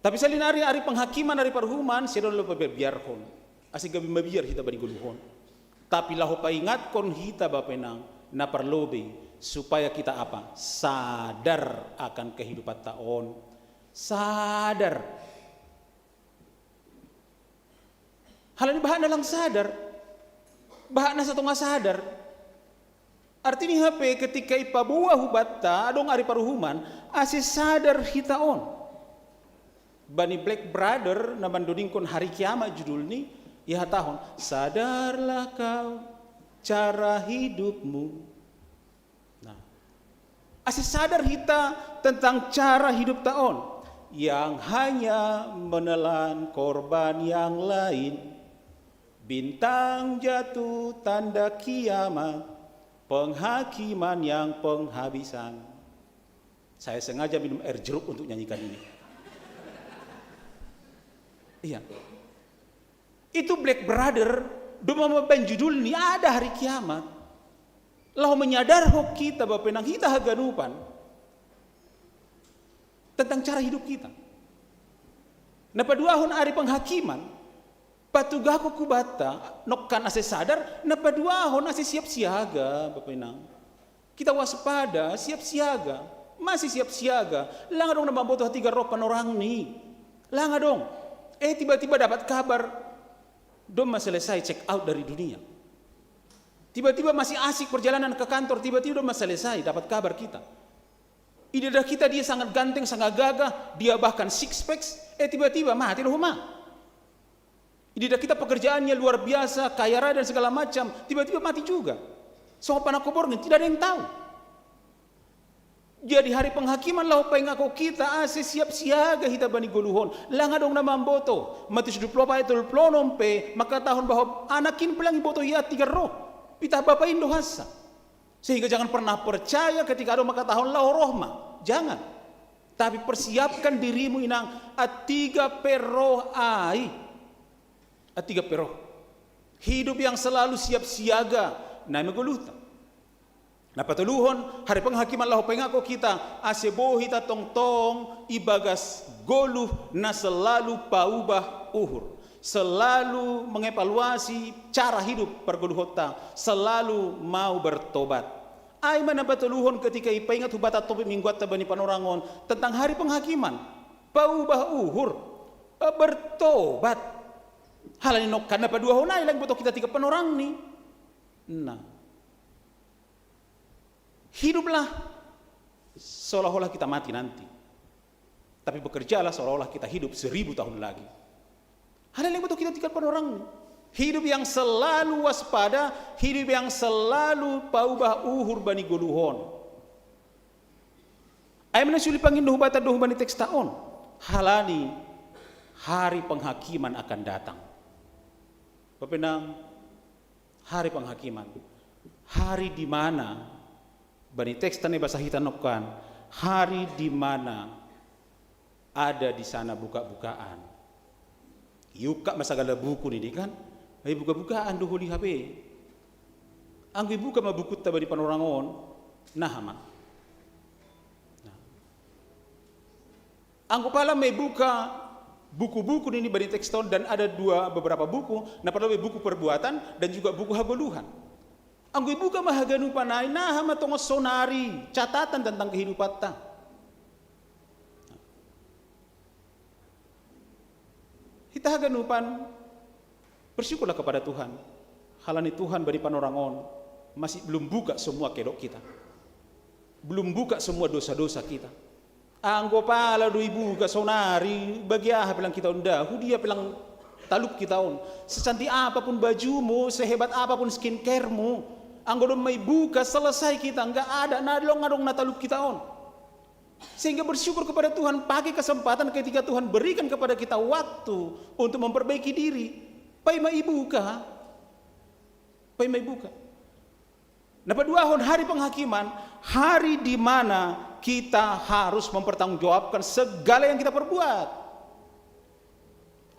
Tapi selain ari, ari penghakiman, ari paruhuman, sai adong laho pabiar-biarhon. Ase gabe mabiar hita bani goluhon. Tapi laho paingatkon hita, Bapenang, na parlobei, supaya kita apa? Sadar akan kehidupanta on. Sadar. Halani bahat na lang sadar, bahat na satonga sadar. Artini hape ketika ipaboa hubanta adong ari paruhuman, ase sadar hita on. Bani Black Brother na mandodingkon hari kiamat judulni, ihatahon, "Sadarlah kau cara hidupmu." Nah, ase sadar hita tentang cara hidupta on, yang hanya menelan korban yang lain. Bintang jatuh tanda kiamat, penghakiman yang penghabisan. Saya sengaja minum air jeruk untuk nyanyikan ini. Iya. Itu Black Brother, domma mambaen judulni Ada Hari Kiamat. Laho manyadarhon hita, Bapenang, hita haganupan tentang cara hidup kita. Na paduahon ari penghakiman, patugahkon hubanta, nongkan ase sadar, na paduahon ase siap siaga, Bapenang. Kita waspada, siap siaga. Mase siap siaga? Lang adong na mamboto hatiga roh panorangni. Lang adong. Eh, tiba-tiba dapat kabar, domma selesai check out dari dunia. Tiba-tiba masih asik perjalanan ke kantor, tiba-tiba domma selesai, dapat kabar kita. Idadah hita dia sangat ganteng, sangat gagah, dia bahkan six packs, eh, tiba-tiba mate do homa. Idadah hita pekerjaannya luar biasa, kaya raya dan segala macam, tiba-tiba mati juga. Songon panangko borngin, tidak ada yang tahu. Jadi hari penghakiman laho paingatkon hita ase siap siaga hita bani goluhon. Lang adong na mamboto. Matius dua puluh opat ayat tolu puluh onom pe mangkatahon bahwa anak in pe lang iboto ia tiga roh. Pitah bapa in do hansa. Sehingga jangan pernah percaya ketika adong mangkatahon laho roh ma. Jangan. Tapi persiapkan dirimu, inang, antiga pe roh ai. Antiga pe roh. Hidup yang selalu siap siaga, nai ma goluhta. Na patoluhon, hari penghakiman laho paingatkon hita, ase boi hita tongtong ibagas goluh na selalu paubah uhur, selalu mengevaluasi cara hidup pargoluhonta, selalu mau bertobat. Ai ma na patoluhon ketika ipaingat hubanta topik mingguanta bani panorang on tentang hari penghakiman, paubah uhur, eh, bertobat. Halani nongkan na paduahon ai, lang iboto hita tiga panorangni. Nah, hiduplah seolah-olah kita mati nanti. Tapi bekerjalah seolah-olah kita hidup seribu tahun lagi. Halani lang iboto hita tiga panorangni. Hidup yang selalu waspada, hidup yang selalu paubah uhur bani goluhon. Ai ma na siuli pangindo hubanta dohot bani teksta on. Halani hari penghakiman akan datang. Bapenang, hari penghakiman. Hari di mana, bani teksta na ibasa hita nongkan, hari di mana ada di sana buka-bukaan. Iungkap ma sagala buku nini kan? Ai buka-bukaan do holi hape. Anggo ibuka ma bukutta bani panorang on, naha ma. Nah. Anggo pala ma ibuka buku-buku nini bani teks on, dan ada dua beberapa buku, na pala ma buku perbuatan dan juga buku hagoluhan. Anggo ibuka ma haganupan ai, naha ma tongon sonari catatan tentang kehidupatta. Hita haganupan, bersyukurlah kepada Tuhan. Halani Tuhan bani panorang on masih belum buka semua kedok kita. Belum buka semua dosa-dosa kita. Anggo pala do ibuka sonari, bagi aha pelang kita on da, hudia pelang talup kita on. Secantik apapun bajumu, sehebat apapun skincaremu, anggo dong ma ibuka, selesai kita, nggak ada, na long adong na talup kita on. Sehingga bersyukur kepada Tuhan, pakai kesempatan ketika Tuhan berikan kepada kita waktu untuk memperbaiki diri. Pai ma ibuka. Pai ma ibuka. Na paduahon, hari penghakiman, hari di mana kita harus mempertanggungjawabkan segala yang kita perbuat.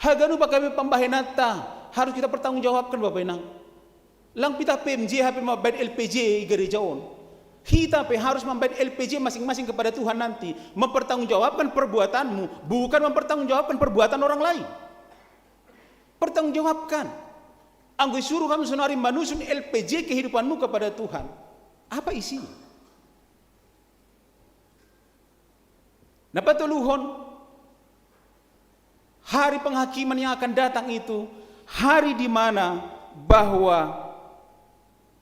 Haganup angka pambahenanta harus kita pertanggungjawabkan, Bapak Inang. Lang pitah P M J hape mambahen L P J i gereja on. Hita pe harus mambahen L P J masing-masing kepada Tuhan nanti. Mempertanggungjawabkan perbuatanmu, bukan mempertanggungjawabkan perbuatan orang lain. Pertanggungjawabkan. Anggo isuruh hamu sonari manusun L P J kehidupanmu kepada Tuhan, apa isinya? Na patoluhon, hari penghakiman yang akan datang itu hari di mana bahwa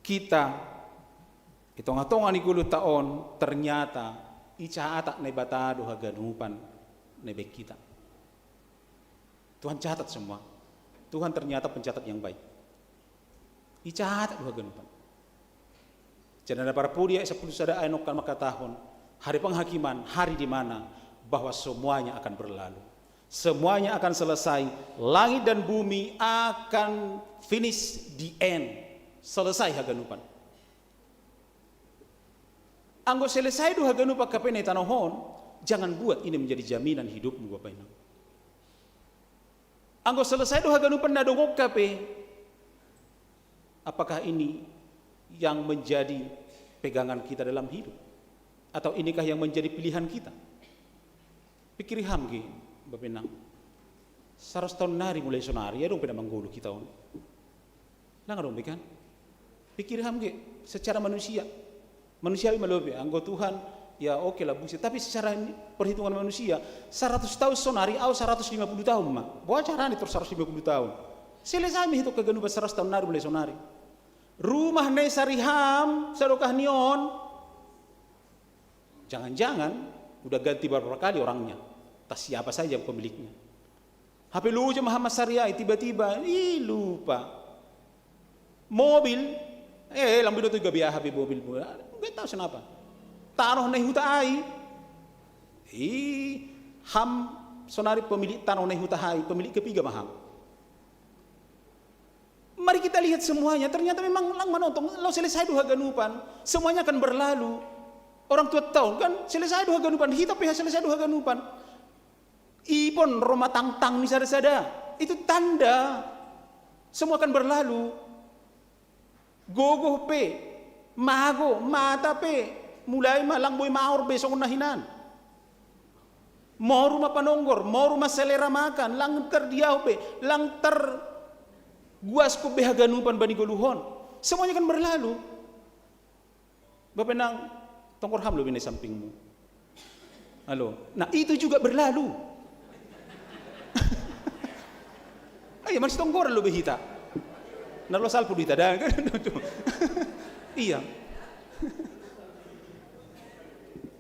kita di tonga-tonga ni goluhta on ternyata icatat Naibata do haganupan na ibaen hita. Tuhan catat semua. Tuhan ternyata pencatat yang baik. Icatat do haganupan. Jadi na parpudi ayat sapuluh sada ai nongkan mangkatahon, hari penghakiman, hari di mana bahwa semuanya akan berlalu. Semuanya akan selesai. Langit dan bumi akan finish, the end. Selesai haganupan. Anggo selesai do haganupan hape na i tanoh on, jangan buat ini menjadi jaminan hidupmu, Bapak Inang. Anggo selesai do haganupan na dongok hape, apakah ini yang menjadi pegangan kita dalam hidup? Atau inikah yang menjadi pilihan kita? Pikiri ham ge, Bapak Inang. Saratus taon nari mulai sonari, adong pe na manggoluh hita on? Lang adong be kan? Pikiri ham ge, secara manusia. Manusiawi ma lobi, anggo Tuhan, ya oke lah, buset. Tapi secara perhitungan manusia, saratus taon sonari, au saratus lima puluh taon ma. Boha carani tor saratus lima puluh taon? Selesai ma hita on haganupan saratus taon nari mulai sonari. Rumah na i sari ham sadokah ni on, jangan-jangan udah ganti beberapa kali orangnya. Entah siapa saja pemiliknya. Hape loja ma ham mansari ai, tiba-tiba, ih, lupa. Mobil, eh, lang binoto i gabe aha be mobil, nggak tahu kenapa. Tanoh na i huta ai. Ih, ham sonari pemilik tanoh na i huta ai, pemilik kepiga ma ham. Mari kita lihat semuanya, ternyata memang lang manongtong, laho selesai do haganupan, semuanya akan berlalu. Orang tua tahu kan, selesai do haganupan, hita pe selesai do haganupan. Ipon ro ma tangtang ni sada-sada, itu tanda semua akan berlalu. Gogoh pe, mago, mata pe, mulai ma lang boi maor be songon na hinan. Moru ma panonggor, moru ma selera makan, lang tardiahon be, lang targuaskon be haganupan bani goluh on. Semuanya akan berlalu. Bapak Inang, tonggor ham lobi na i sampingmu. Halo. Nah, itu juga berlalu. Ah, iya, masih tonggoran lobi hita. Na laho salpu do hita da. Iya.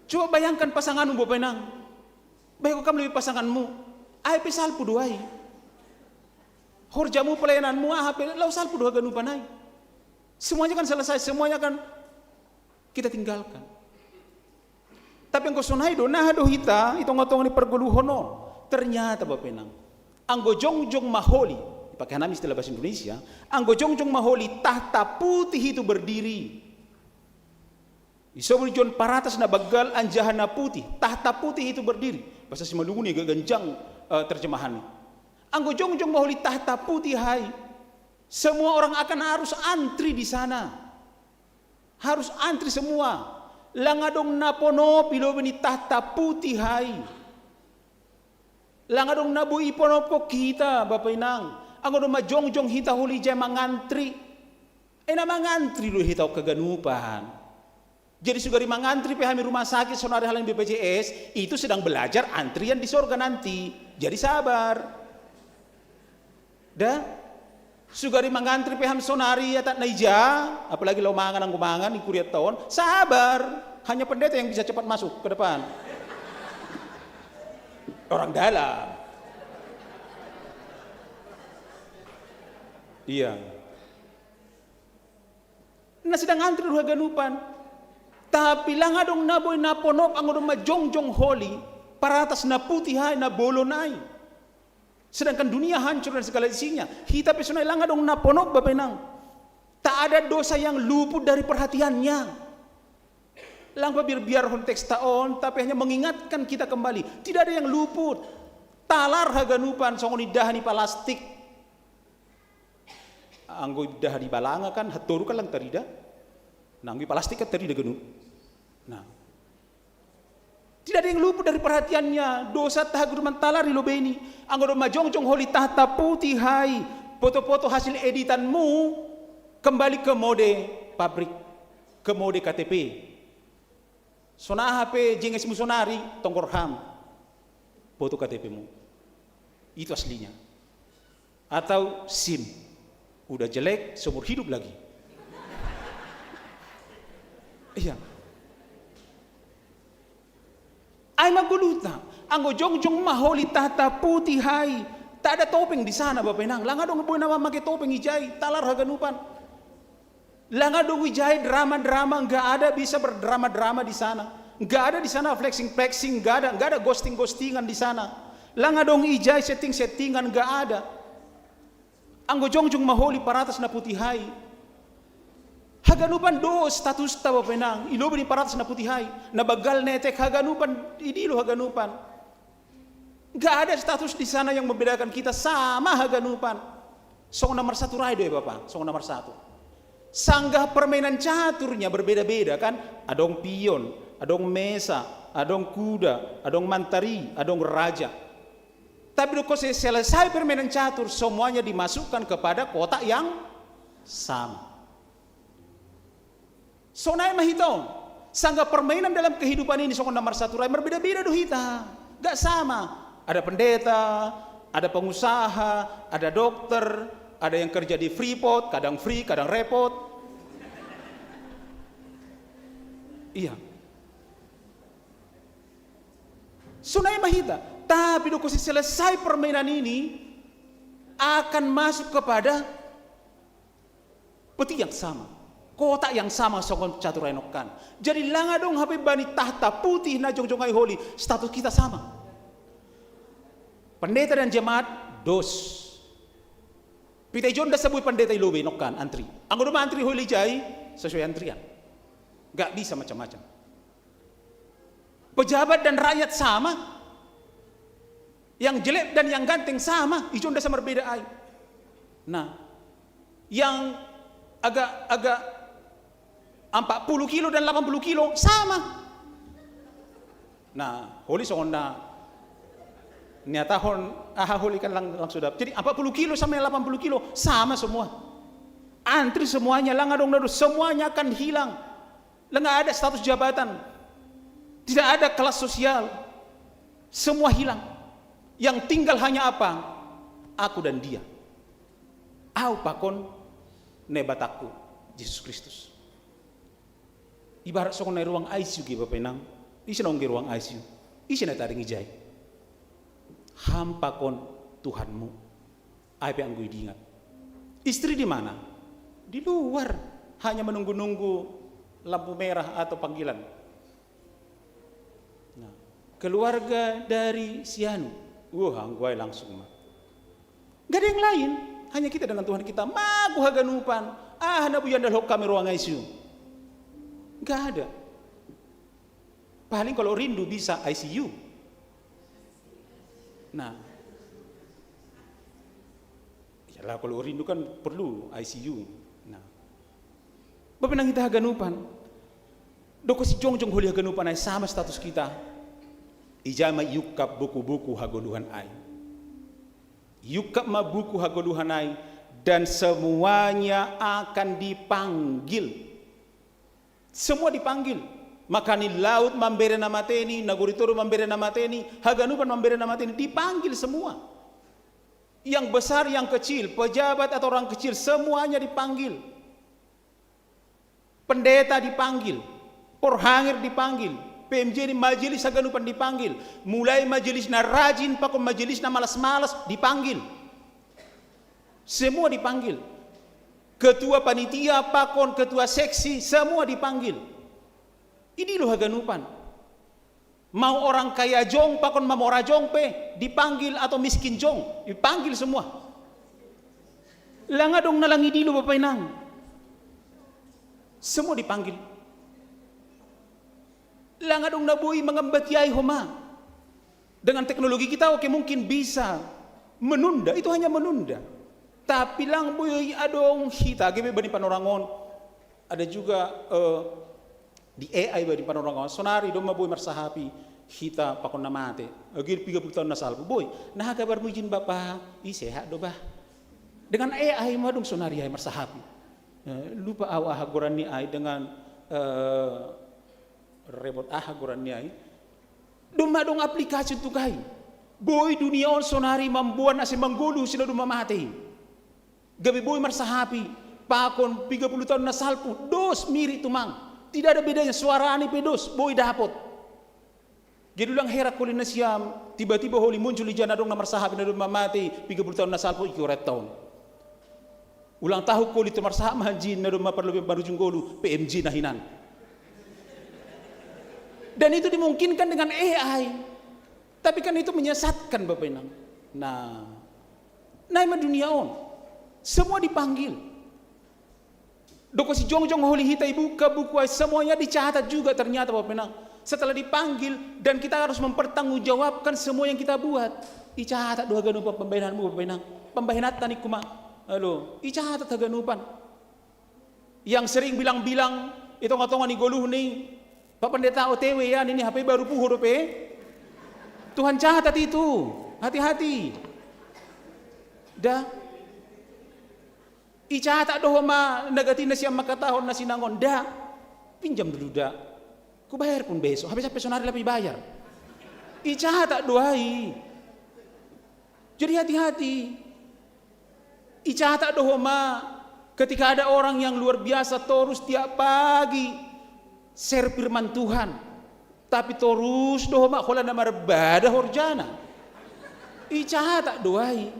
Coba bayangkan pasanganmu, Bapak Inang. Bayangkan kam lobi pasanganmu. Ai pe salpu do ai. Horjamu, pelayananmu, aha pe, laho salpu do haganupan ai. Semuanya kan selesai, semuanya kan kita tinggalkan. Tapi anggo sonai do, naha do hita i tonga-tonga ni pargoluhon on? Ternyata, Bapak Inang, anggo jongjong maholi, pakai hanami istilah bahasa Indonesia, anggo jongjong maholi, tahta putih itu berdiri. Disebut John Paratas na banggal anjaha na putih, tahta putih itu berdiri. Bahasa Simalungun i ganjang, eh, terjemahannya. Anggo jongjong maholi tahta putih ai, semua orang akan harus antri di sana. Harus antri semua. Langa dong na ponop i lobei ni tahta putih ai. Langa dong na boi ponop ko hita, Bapa Inang. Anggo dong majongjong hita holi ijai mangantri. Ai na mangantri do hita on haganupan. Jadi sugari mangantri pe hami rumah sakit sonari halani B P J S, itu sedang belajar antrian di sorga nanti. Jadi sabar. Da, sugari mangantri pe hami sonari atak na ija, apalagi laho mangan anggo mangan i kuria on, sabar. Hanya pendeta yang bisa cepat masuk ke depan. Orang dalam. Iya. Na sedang antri do haganupan. Tapi langa dong na boi na ponop anggo dong majongjong holi, paratas na putih ai, na bolon ai. Sedangkan dunia hancur dan segala isinya. Hita pe sonai langa dong na ponop, Bapa Inang. Tak ada dosa yang luput dari perhatiannya. Lang pabiarbiarhon teksta on, tapi hanya mengingatkan kita kembali. Tidak ada yang luput. Talar haganupan songon indahan i palastik. Anggo indahan i balanga kan, hatoru kan lang tarida. Nah, anggo i palastik kan tarida ganup. Nah. Tidak ada yang luput dari perhatiannya. Dosa tahaguru mantalar i lobei ni. Anggo dong majongjong holi tahta putih ai, foto-foto hasil editanmu, kembali ke mode pabrik, ke mode K T P. Sonaha pe jengesmu sonari, tonggor ham. Foto K T P-mu. Itu aslinya. Atau SIM. Udah jelek, seumur hidup lagi. Iya. Ai ma goluhta, anggo jongjong ma holi tahta putih ai, tak ada topeng di sana, Bapa Inang. Langa dong boi na mamake topeng ijai, talar haganupan. Langa dong ijai drama-drama, nggak ada bisa berdrama-drama di sana. Nggak ada di sana flexing-flexing, nggak ada, nggak ada ghosting-ghostingan di sana. Langa dong ijai setting-settingan, nggak ada. Anggo jongjong ma holi paratas na putih ai, haganupan do statusta, Bapa Inang, i lobei ni paratas na putih ai. Na banggal na etek haganupan, idilo haganupan. Nggak ada status di sana yang membedakan kita, sama haganupan. Songon na marsatu ra i do, Bapa, songon na marsatu. Sanggah permainan caturnya berbeda-beda kan, adong pion, adong mesa, adong kuda, adong mantari, adong raja. Tapi dokkon se-, selesai permainan catur, semuanya dimasukkan kepada kotak yang sama. Sonai ma hita on. Sanggah permainan dalam kehidupan ini songon na marsatu ra i, marbeda-beda do hita. Gak sama. Ada pendeta, ada pengusaha, ada dokter, ada yang kerja di Freeport, kadang free, kadang repot. Iya. Sonai ma hita. Tapi dokkon se-, selesai permainan ini, akan masuk kepada peti yang sama, kotak yang sama songon catur ai nongkan. Jadi langa dong hape bani tahta putih na jongjong ai holi, status kita sama. Pendeta dan jemaat dos. Pita ijon da sabui pandeta i lobei nongkan antri. Anggo doma antri holi ijai, sesuai antrian. Gak bisa macam-macam. Pejabat dan rakyat sama. Yang jelek dan yang ganteng sama, ijon da sa marbeda ai. Nah, yang agak, agak empat puluh kilo dan delapan puluh kilo sama. Nah, holi songon na niatahon aha holi kan lang, lang sudah. Jadi empat puluh kilo sama yang delapan puluh kilo sama semua. Antri semuanya, langa dong na dos, semuanya akan hilang. Langa ada status jabatan. Tidak ada kelas sosial. Semua hilang. Yang tinggal hanya apa? Aku dan dia. Au pakon Naibataku, Jesus Kristus. Ibarat songon na i ruang I C U ge, Bapa Inang. Ise na ongge ruang I C U? Ise na tading ijai? Ham pakon Tuhanmu. Ai pe anggo idingat. Istri di mana? Di luar. Hanya menunggu-nunggu lampu merah atau panggilan. Nah, keluarga dari si anu. Wah, anggo ai langsung ma. Gak ada yang lain. Hanya kita dengan Tuhan kita. Mago haganupan. Ah, na buyan dalhok kami ruang I C U. Gak ada. Paling kalau rindu bisa I C U. Nah. Iyalah, kalau rindu kan perlu I C U. Nah. Bapa inang hita haganupan, doko si jongjong holi haganupan ai sama status kita. Ija ma iukap buku-buku hagoluhan ai. Iukap ma buku hagoluhan ai, dan semuanya akan dipanggil. Semua dipanggil. Maka ni laut mambere na mateni, nagori toru mambere na mateni, haganupan mambere na mateni, dipanggil semua. Yang besar, yang kecil, pejabat atau orang kecil, semuanya dipanggil. Pendeta dipanggil, porhangir dipanggil, P M J di majelis haganupan dipanggil, mulai majelis na rajin pakon majelis na malas-malas dipanggil. Semua dipanggil. Ketua panitia pakon ketua seksi, semua dipanggil. Idilo haganupan. Mau orang kaya jong pakon mamora jong pe dipanggil, atau miskin jong dipanggil semua. Lang adong na lang idilo, bapa inang. Semua dipanggil. Lang adong na boi mangambati ai homa. Dengan teknologi kita, oke, mungkin bisa menunda, itu hanya menunda. Tapi lang boi adong hita, gabe bani panorang on. Ada juga, eh, di A I bani panorang on. Sonari domma boi marsahapi hita pakon na mate. Agi piga puluh taon na salpu, boi. Na kabarmu, ijin bapa, i sehat do bah. Dengan A I ma adong sonari ai marsahapi. Eh, lupa au aha goran ni ai dengan, eh, rebot aha goran ni ai. Domma adong aplikasi untuk ai. Boi dunia on sonari mamboan ase manggoluh si na domma mate i. Gabe boi marsahapi pakon piga puluh taon na salpu, dos mirip tumang. Tidak ada bedanya, suarani pe dos, boi dapot. Jadi ulang heran holi nasiam, tiba-tiba holi muncul ija na adong na marsahapi na domma mate i piga puluh taon na salpu, i koretta on. Ulang tahu holi tu marsahap ma anjing na domma parlobei marujung goluh, P M J na hinan. Dan itu dimungkinkan dengan A I. Tapi kan itu menyesatkan, bapa inang. Nah, nai ma dunia on. Semua dipanggil. Doko si jongjong holi hita ibuka buku ai, semuanya dicatat juga ternyata, bapa inang. Setelah dipanggil, dan kita harus mempertanggungjawabkan semua yang kita buat. Icatat do haganupan pambahenanmu, bapa inang. Pambahenanta ningku ma. Halo, icatat haganupan. Yang sering bilang-bilang i tonga-tonga ni goluh ni, "Pak Pendeta, O T W ya," nini, hape baru puho dope. Tuhan catat itu. Hati-hati. Da. Icatat do homa na gati nasiam mangkatahon na sinang on. Da. Pinjam dulu da. Kubayar pun besok. Hape sampe sonari lape ibayar. Icatat do ai. Jadi hati-hati. Icatat do homa, ketika ada orang yang luar biasa torus tiap pagi share firman Tuhan, tapi torus do homa holan na marbada horjana. Icatat do ai.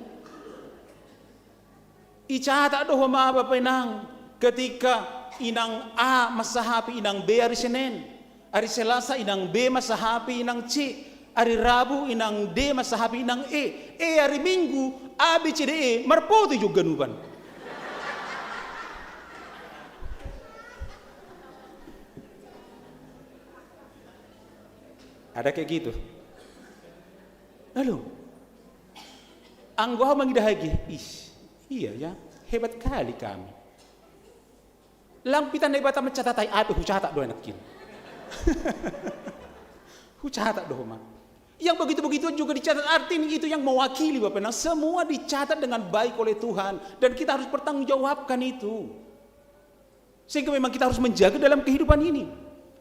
Icatat do homa, bapa inang, ketika inang A masahapi inang B ari Senen, ari Selasa inang B masahapi inang C, ari Rabu inang D masahapi inang E. E, ari Minggu A, B, C, D, E marpoto i jo haganupan. Ada kayak gitu. Lalu, anggo ahu mangidah agi, is, iya ya, hebat kali kami. Lang pita Naibata mencatat ai, ape hucatat do anak kin. Hucatat do homa. Yang begitu-begitu juga dicatat, artinya itu yang mewakili, bapa inang. Semua dicatat dengan baik oleh Tuhan, dan kita harus pertanggungjawabkan itu. Sehingga memang kita harus menjaga dalam kehidupan ini.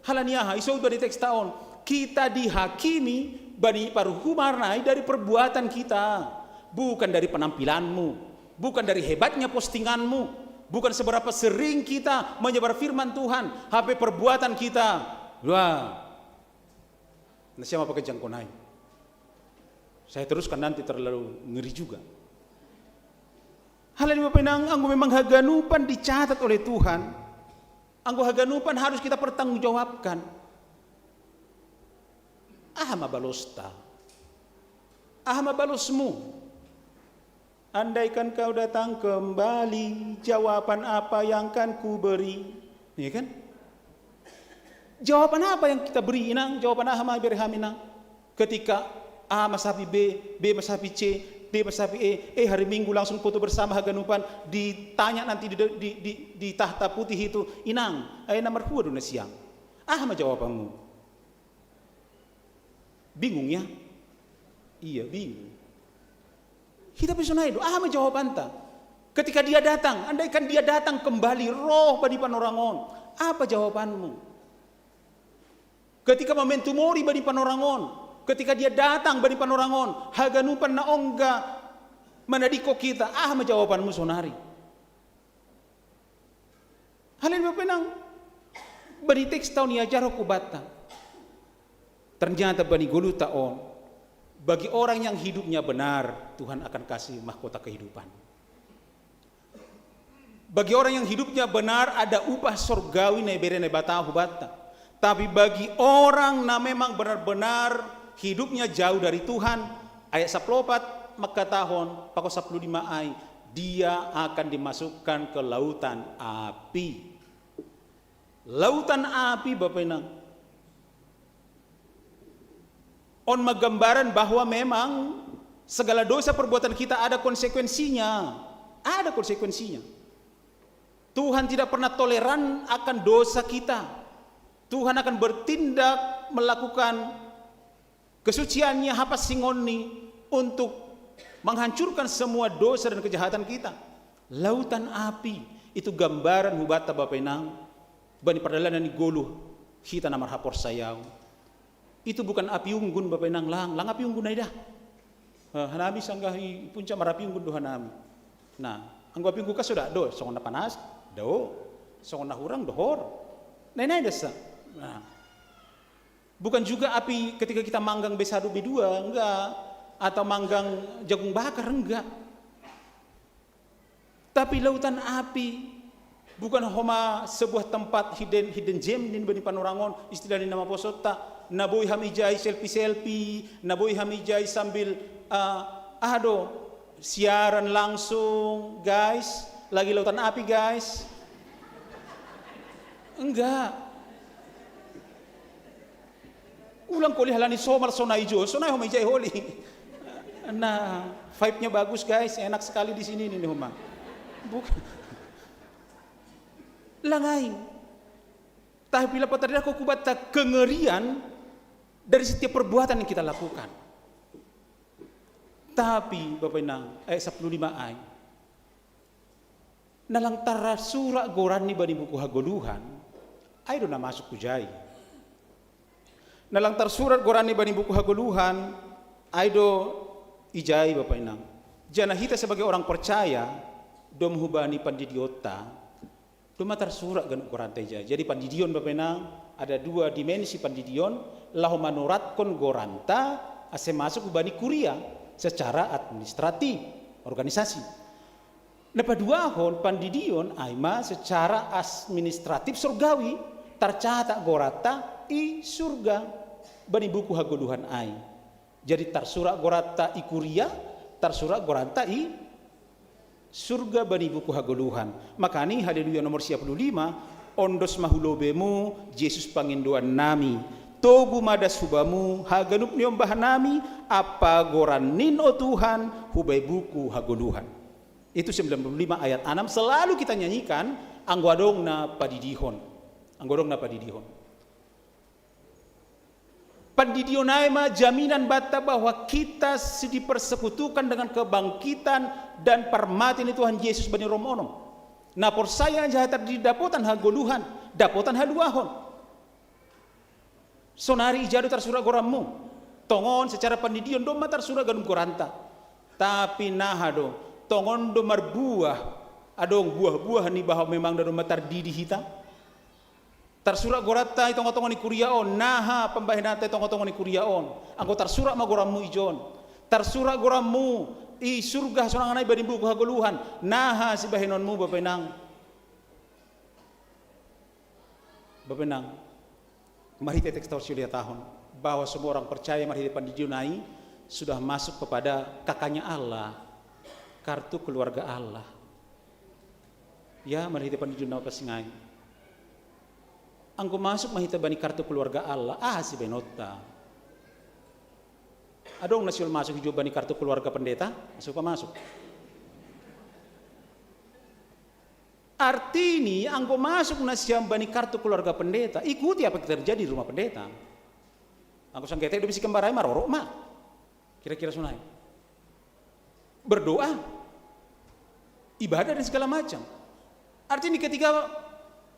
Halani aha? Isout bani teks ta on, kita dihakimi bani paruhuman ai dari perbuatan kita, bukan dari penampilanmu, bukan dari hebatnya postinganmu, bukan seberapa sering kita menyebar firman Tuhan, hape perbuatan kita. Wah, na siapa pekerjaan kau naik? Saya teruskan, nanti terlalu ngeri juga. Halani, bapa inang, anggo memang haganupan dicatat oleh Tuhan, anggo haganupan harus kita pertanggungjawabkan. Aha ma balosta? Aha ma balosmu? Andaikan kau datang kembali, jawaban apa yang akan kuberi? Iya kan? Jawaban apa yang kita beri, inang? Jawaban aha ma ibere hami, inang? Ketika A masahapi B, B masahapi C, Dia pasapi, eh, eh, hari Minggu langsung foto bersama haganupan, ditanya nanti di, di, di, di tahta putih itu, "Inang, eh, nomor dua dona siang." Ah, ma jawabanmu. Bingung ya? Iya, bingung. Kita bisa naik, ah, ma jawabanta. Ketika dia datang, andaikan dia datang kembali, roh bani panorangon, apa jawabanmu? Ketika momentum mori bani panorangon, ketika dia datang bani panorangon, haganupan na ongga manadiko kita, ah, ma jawabanmu sonari. Haleluya penang. Bani teks tahun ia jarok ubatta. Ternyata bani goluta on, bagi orang yang hidupnya benar, Tuhan akan kasih mahkota kehidupan. Bagi orang yang hidupnya benar, ada upah sorgawi na ibere Naibata hubatta. Tapi bagi orang na memang benar-benar hidupnya jauh dari Tuhan, ayat saplopat mengatakan, pako sapuluh lima ai, dia akan dimasukkan ke lautan api. Lautan api, Bapak Inang. On menggambaran bahwa memang segala dosa perbuatan kita ada konsekuensinya. Ada konsekuensinya. Tuhan tidak pernah toleran akan dosa kita. Tuhan akan bertindak melakukan kesuciannya, hapas singonni, untuk menghancurkan semua dosa dan kejahatan kita. Lautan api itu gambaran hubatta Bapak Inang, bani pardalanan ni goluh hita na marhaporsayau. Itu bukan api unggun Bapak Inang, lang, lang api unggun ai da. Eh, hanami sanggah i puncak marapi unggun do hanami. Nah, anggo api unggun kan so da do, songon na panas, do, songon na hurang, dohor. Nai-nai dasa. Nah, bukan juga api ketika kita manggang B satu B dua, enggak, atau manggang jagung bakar, enggak. Tapi lautan api bukan homa sebuah tempat hidden, hidden gem ni bani panorangon, istilah ni nama posota, na boi hami jai selfie-selfie, na boi hami jai sambil, uh, aduh, siaran langsung, guys, lagi lautan api, guys. Enggak. Ulang koli halani somar sonai jo, sonai homa ijai holi. Nah, vibe-nya bagus, guys, enak sekali di sini ini homa. Bukan. Langai. Tapi lapat ada kau kubatta kengerian dari setiap perbuatan yang kita lakukan. Tapi Bapak Inang, ayat sepuluh lima ai. Na lang tarsurat goranni bani buku hagoluhan, ai do na masuk hujai. Na lang tarsurat goranni bani buku hagoluhan, ai do ijai Bapak Inang. Jana hita sebagai orang percaya, dom hubani pandidionta, doma tarsurat ganup goranta ijai. Jadi pandidion Bapak Inang, ada dua dimensi pandidion, laho manuratkon goranta, ase masuk hubani kuria, secara administratif, organisasi. Na paduahon pandidion ai ma secara administratif sorgawi, tarcatat goranta i surga bani buku hagoluhan ai. Jadi tarsurat goranta i kuria, tarsurat goranta i surga bani buku hagoluhan. Makani Haleluya nomor sia puluh lima, ondos ma hulobemu Jesus pangindoan nami. Togu ma das hubamu haganup ni ombahan nami, apa goran nin o Tuhan hubai buku hagoluhan. Itu sembilan puluh lima ayat enam selalu kita nyanyikan anggo adong na padidihon. Anggo adong na padidihon. Pandidion ai ma jaminan banta bahwa kita dipersekutukan dengan kebangkitan dan parmate ni Tuhan Jesus bani rom onom. Na porsaya anjaha tardidi dapotan hagoluhan, dapotan haluahon. Sonari ija do tarsurat goranmu. Tongon secara pandidion domma tarsurat ganup goranta. Tapi naha do, tongon do marbuah, adong buah-buah ni bahwa memang na domma tardidi hita. Tarsurat goranta i tonga-tonga ni kuria on, naha pambahenanta i tonga-tonga ni kuria on. Anggo tarsurat ma goranmu ijon. Tarsurat goranmu i surga sonangan ai bani buku hagoluhan. Naha sibahenonmu Bapak Inang. Bapak Inang, marhite teks tahun siulia tahun bahwa semua orang percaya marhite pandidion ai sudah masuk kepada kakaknya Allah, kartu keluarga Allah. Ya, marhite pandidion na pasingai. Anggo masuk ma hita bani kartu keluarga Allah, ah, sibahenonta. Adong na sihol masuk i jo bani kartu keluarga pendeta, masuk pa masuk. Artini anggo masuk na sian bani kartu keluarga pendeta, ikuti apa yang terjadi di rumah pendeta. Anggo sanggetek do bisi kembarai marorok ma. Kira-kira sonai. Berdoa, ibadah dan segala macam. Artinya ketika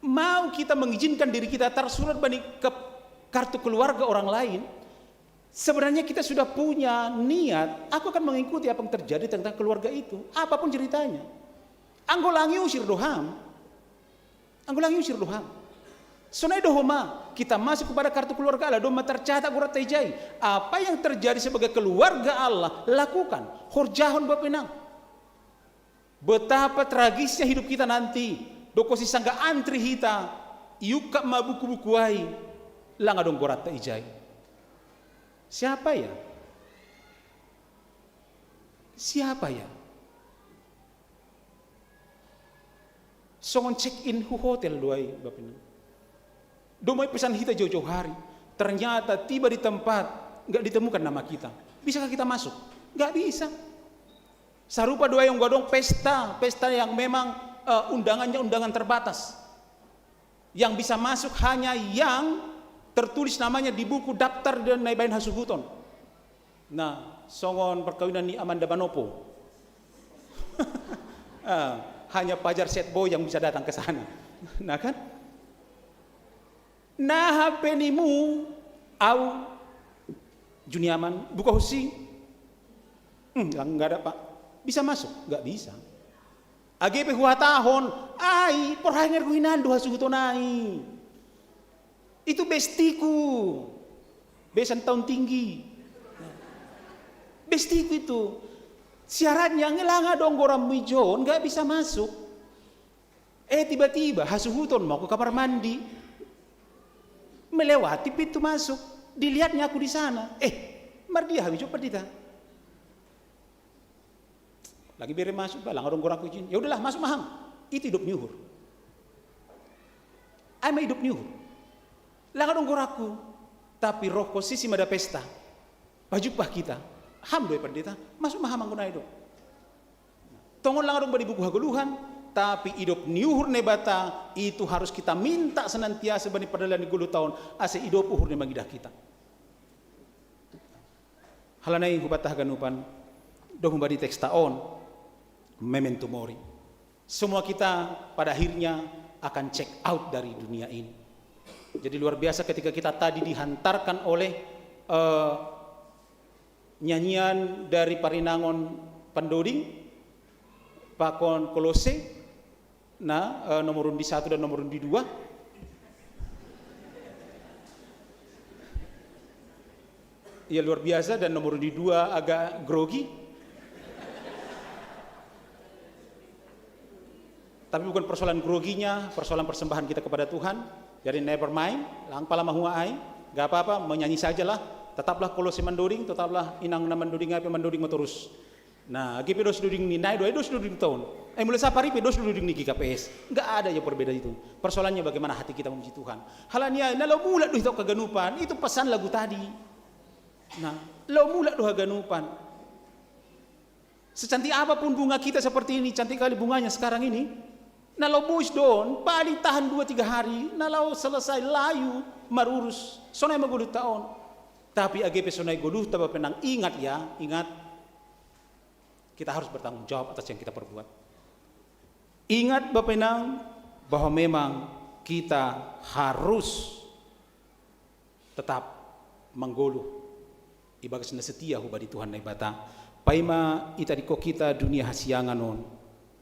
mau kita mengizinkan diri kita tersurat bani ke kartu keluarga orang lain, sebenarnya kita sudah punya niat, aku akan mengikuti apa yang terjadi tentang keluarga itu, apapun ceritanya. Anggo lang iusir do ham. Anggo lang iusir do ham. Sonai do homa, kita masuk kepada kartu keluarga Allah, domma tercatat goranta ijai. Apa yang terjadi sebagai keluarga Allah, lakukan. Horjahon bapenang. Betapa tragisnya hidup kita nanti. Dokosi sangga antri hita, iungkap ma buku-buku ai, lang adong goranta ijai. Siapa ya? Siapa ya? Songon check in hu hotel do ai, bapenang. Domai pesan hita jauh-jauh hari. Ternyata tiba di tempat, nggak ditemukan nama kita. Bisakah kita masuk? Nggak bisa. Sarupa do ai anggo adong pesta, pesta yang memang uh, undangannya undangan terbatas. Yang bisa masuk hanya yang tertulis namanya di buku daftar dan naibain hasuhuton. Nah, songon perkawinan ni Amanda Manopo. Ah, hanya pajar set boy yang bisa datang ke sana. Nah kan? Nah, H P nimu, au, Juniaman, buka husi. Hmm, nggak ada pak. Bisa masuk? Nggak bisa. Age pe huhatahon, ai, porhanger guinando hasuhuton ai. Itu bestiku. Besan tahun tinggi. Bestiku itu. Syaratnya ngelanga dong goram mijon, nggak bisa masuk. Eh, tiba-tiba hasuhuton mau ke kamar mandi. Melewati pintu masuk. Dilihatnya aku di sana. Eh, mardia hami jo pandita. Lagi bere masuk ba, lang adong gorakku ijin. Ya udahlah, masuk maham. Itu hidup nyuhur. Ai ma hidup nyuhur. Lang adong gorakku. Tapi roh kosisi mada pesta. Pajumpah kita. Ham do ai pandita. Masuk maham anggo nai do. Tongon lang adong bani buku hagoluhan, tapi idop ni uhur Naibata itu harus kita minta senantiasa bani pardalanan ni goluhta on, asa idop uhur ni mangidah kita. Halani hubanta haganupan, domu bani teksta on, memento mori. Semua kita pada akhirnya akan check out dari dunia ini. Jadi luar biasa ketika kita tadi dihantarkan oleh uh, nyanyian dari parinangon pandoding, pakon Kolose, nah, eh, nomor undi satu dan nomor undi dua. Ya luar biasa, dan nomor undi dua agak grogi. Tapi bukan persoalan groginya, persoalan persembahan kita kepada Tuhan. Jadi never mind, lang pala mahua ai, gak apa-apa, menyanyi sajalah. Tetaplah Kolose mandoding, tetaplah inang na mandoding ai pe mandoding ma torus. Nah, age pe dos doding ni nai do ai dos doding toun. Eh, mulai sapari pe dos doding ni G K P S. Gak ada yang berbeda itu. Persoalannya bagaimana hati kita memuji Tuhan. Halani ai, na laho mulak do hita haganupan, itu pesan lagu tadi. Nah, laho mulak do haganupan. Secantik apapun bunga kita seperti ini, cantik kali bunganya sekarang ini. Na laho bois do on, paling tahan dua tiga hari, na laho selesai layu marurus, sonai ma goluhta on. Tapi age pe sonai goluhta, bapak nang, ingat ya, ingat. Kita harus bertanggung jawab atas yang kita perbuat. Ingat bapak nang, bahwa memang kita harus tetap manggoluh ibagas na setia hubani Tuhan Naibata. Paima itadingkon hita dunia hasiangan on,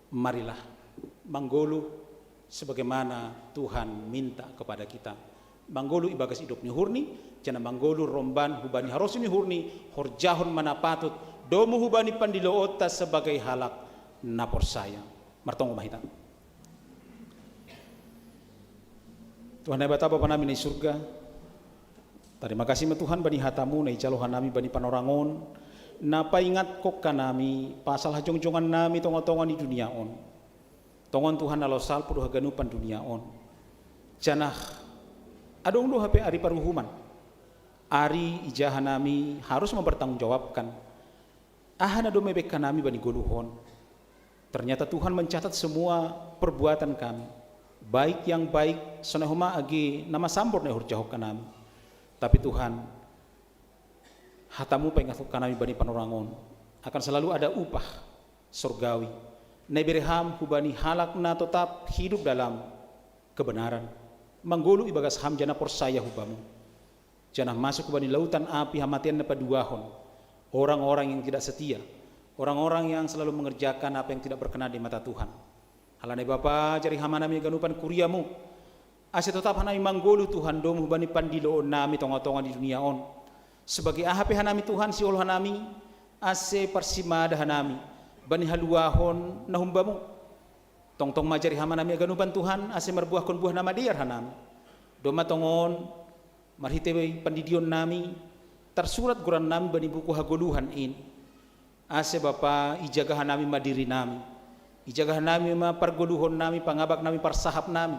marilah manggoluh sebagaimana Tuhan minta kepada kita. Manggoluh ibagas idop ni uhurni, janah manggoluh romban hubani harosuh ni uhurni, horjahon ma na patut, domu hubani pandiloonta sebagai halak na porsaya. Martonggo ma hita. Tuhan Naibata, Bapa nami na i surga, tarima kasih ma Tuhan bani hatamu na ijalo hanami bani panorang on, na paingatkon hanami pasal hajongjongan nami tonga-tonga ni dunia on. Tongon Tuhan na laho salpu do haganupan dunia on. Janah adong do hape ari paruhuman. Ari ija hanami harus mempertanggungjawabkan aha na domma ibekka nami bani goluhon. Ternyata Tuhan mencatat semua perbuatan kami, baik yang baik sonai homa age na masambor na ihorjahon hanami. Tapi Tuhan, hatamu paingatkon hanami bani panorangon, akan selalu ada upah sorgawi na ibere ham hubani halak na totap hidup dalam kebenaran, manggoluh ibagas ham janah porsaya hu Bamu. Janah masuk hubani lautan api hamatean na paduahon orang-orang yang tidak setia, orang-orang yang selalu mengerjakan apa yang tidak berkenan di mata Tuhan. Halani Bapa, jari ham hanami haganupan kuria-Mu, ase totap hanami manggoluh Tuhan Domu hubani pandiloon nami tonga-tonga ni dunia on. Sebagai aha pe hanami Tuhan, sihol hanami, ase parsimada hanami bani haluahon na humbamu. Tongtong ma jari ham hanami haganupan Tuhan, ase marbuahkon buah na madear hanami. Domma tongon, marhitei pandidion nami, tarsurat goran nami bani buku hagoluhan in. Ase Bapa, ijaga hanami ma diri nami, ijaga hanami ma pargoluhon nami, pangabak nami, parsahap nami,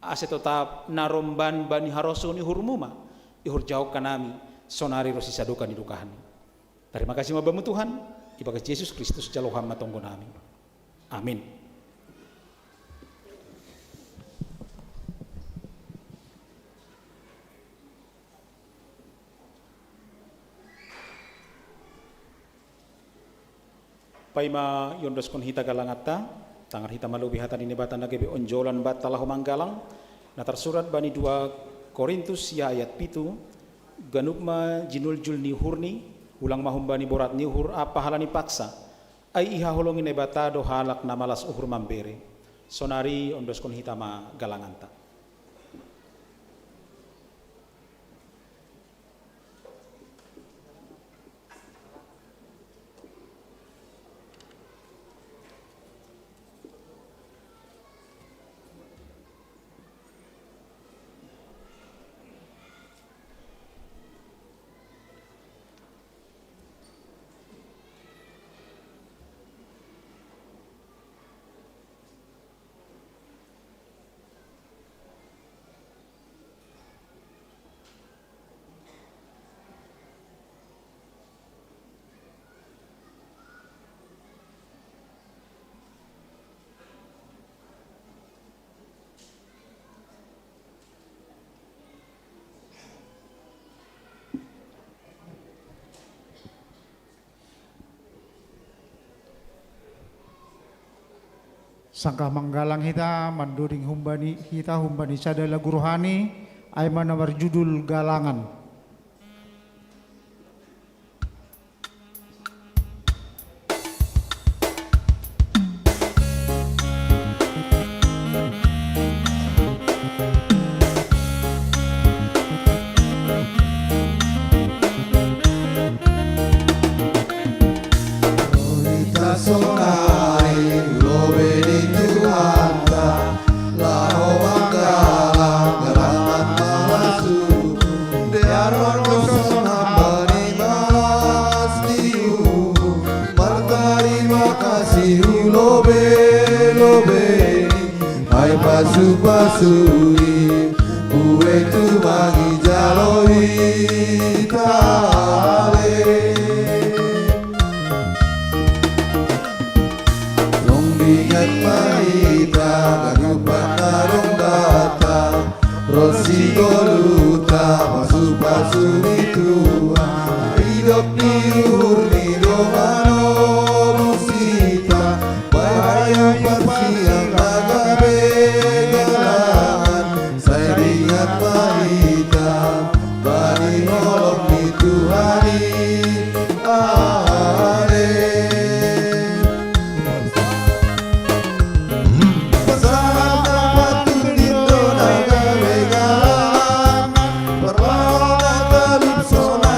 ase totap na romban bani harosuh ni uhurmu ma ihorjahon hanami, sonari ronsi sadokah ni dokahni. Tarima kasih ma Bamu Tuhan, ibagas Jesus Kristus jalo ham ma tonggo nami. Amin. Paima iondoskon hita galanganta, tangar hita ma lobei hata ni Naibata na gabe onjolan banta laho manggalang, na tarsurat bani dua Korintus sia ayat pitu, ganup ma jinuljul ni uhurni, ulang ma humbani borat ni uhur ampa halani paksa, ai ihaholongi Naibata do halak na malas uhur mambere. Sonari ondoskon hita ma galanganta. Sanggah manggalang hita, mandoding humbani hita humbani sada lagu rohani, ai ma na marjudul Galangan. Rohita sonari lobei ni Tuhanta, laho manggalang galangan na malas uhur, dearon do songon hamba ni malas ni uhur, martarima kasih hu lobei-lobei ni, ai pasu-pasu ni, buei tumang ijalo hita ale. Dung diingot ma hita ganupan na dong banta, ronsi goluhta pasu-pasu ni Tuhan, idop ni uhur ni dongan on hita, bayu parsiang na gabe galangan, sai diingot ma hita bani holong ni Tuhan i. Amen. Pasahat ma Tuhan i do na gabe galangan, parlahona gabe sona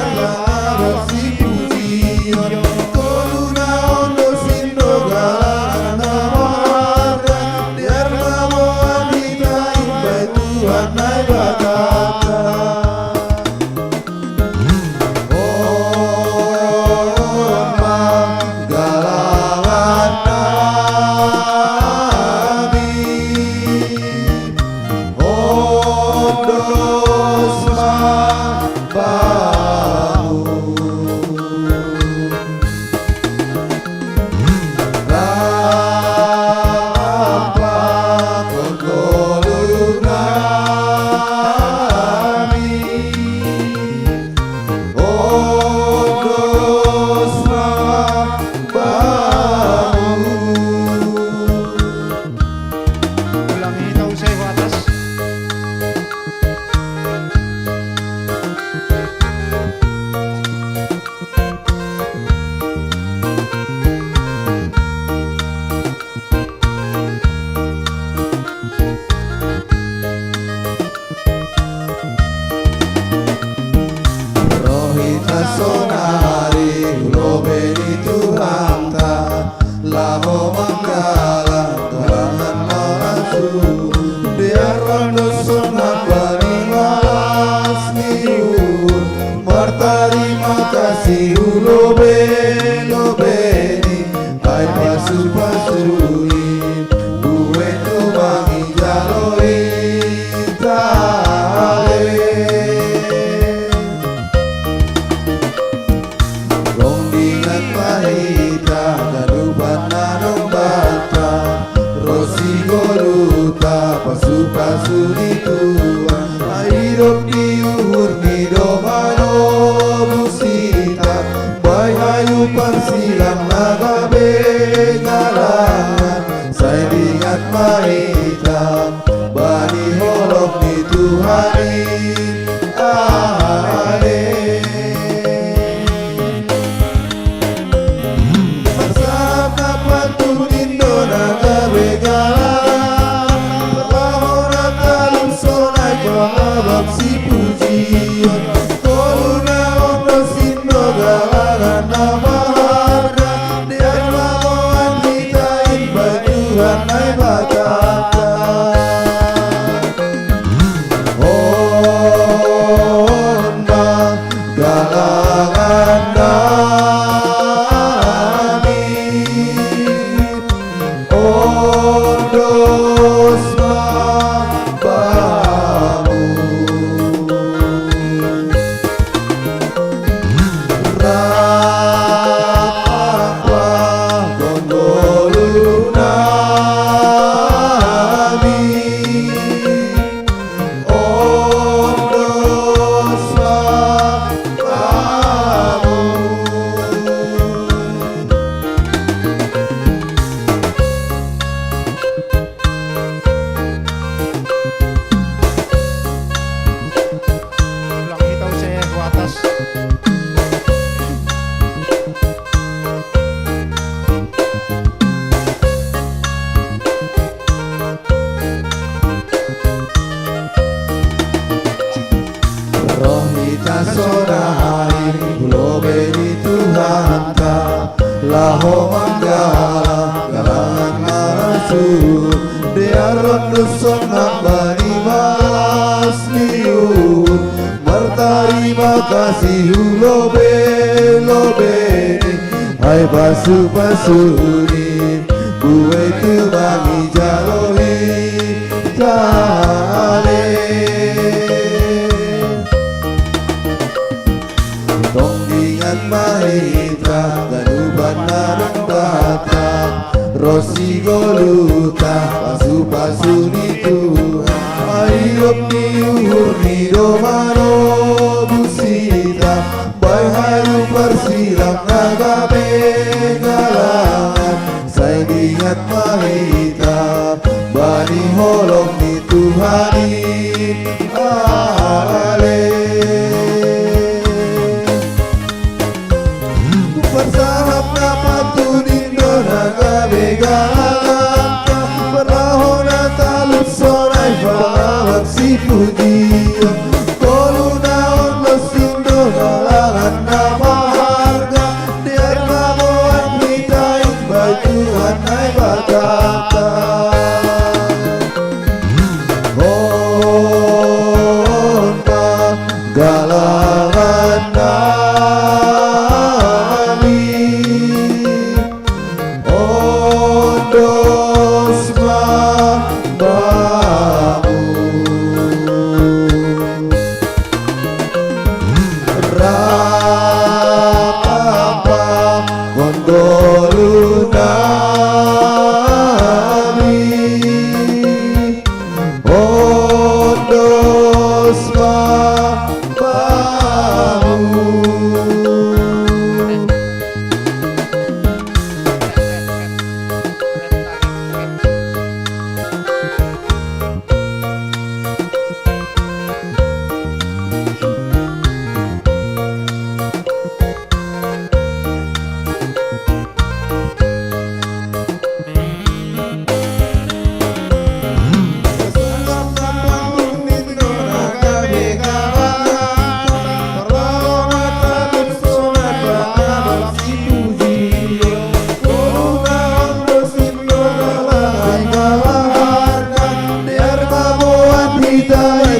Suni Tuhan, hidup di uhur ni domano busita, bai hayu parsilang na gabe galangan, sai dingat ma hita bani holong ni Tuhan i. Ale. Marsahap na pantun indo na gabe galangan, laho na talun sonai pangabak sipujion. Tolu na ondo sindo galangan na maharga, dia lamoan hita i bai Tuhan Naibatanta. On ma galangan nami, on dos ma bamu. Rap ampa kon ngolu nami, on dos ma bamu. Ulang hita use ku atas. Ro hita sonai hu lobei ni Tuhanta, laho manggalang galangan na ra suhut, dear rondushon hambani bagas ni uhur. Martarima kasih hu lobei-lobei ni ai pasu-pasu ni, buei tu bani jalo hita ale. Tong dingat ma hita ganupan na dong Batak, ro si ngoluta pasu-pasu ni Tuhan. Hidup di uhur ni domano busita, bai hayu parsilang na gabe galangan, sai dingat ma hita bani holong ni Tuhan i. Ale. Marsahap na pantun indo na gabe galangan, marlaho na talun sonai pangabak sipujion. Tolu na ondo sindo galangan na maharga, dear lamoan hita i bai Tuhan Naibatanta. On ma galangan nami, on dos ma bamu. Rap ampa kon ngolu nami, on dos ma bamu.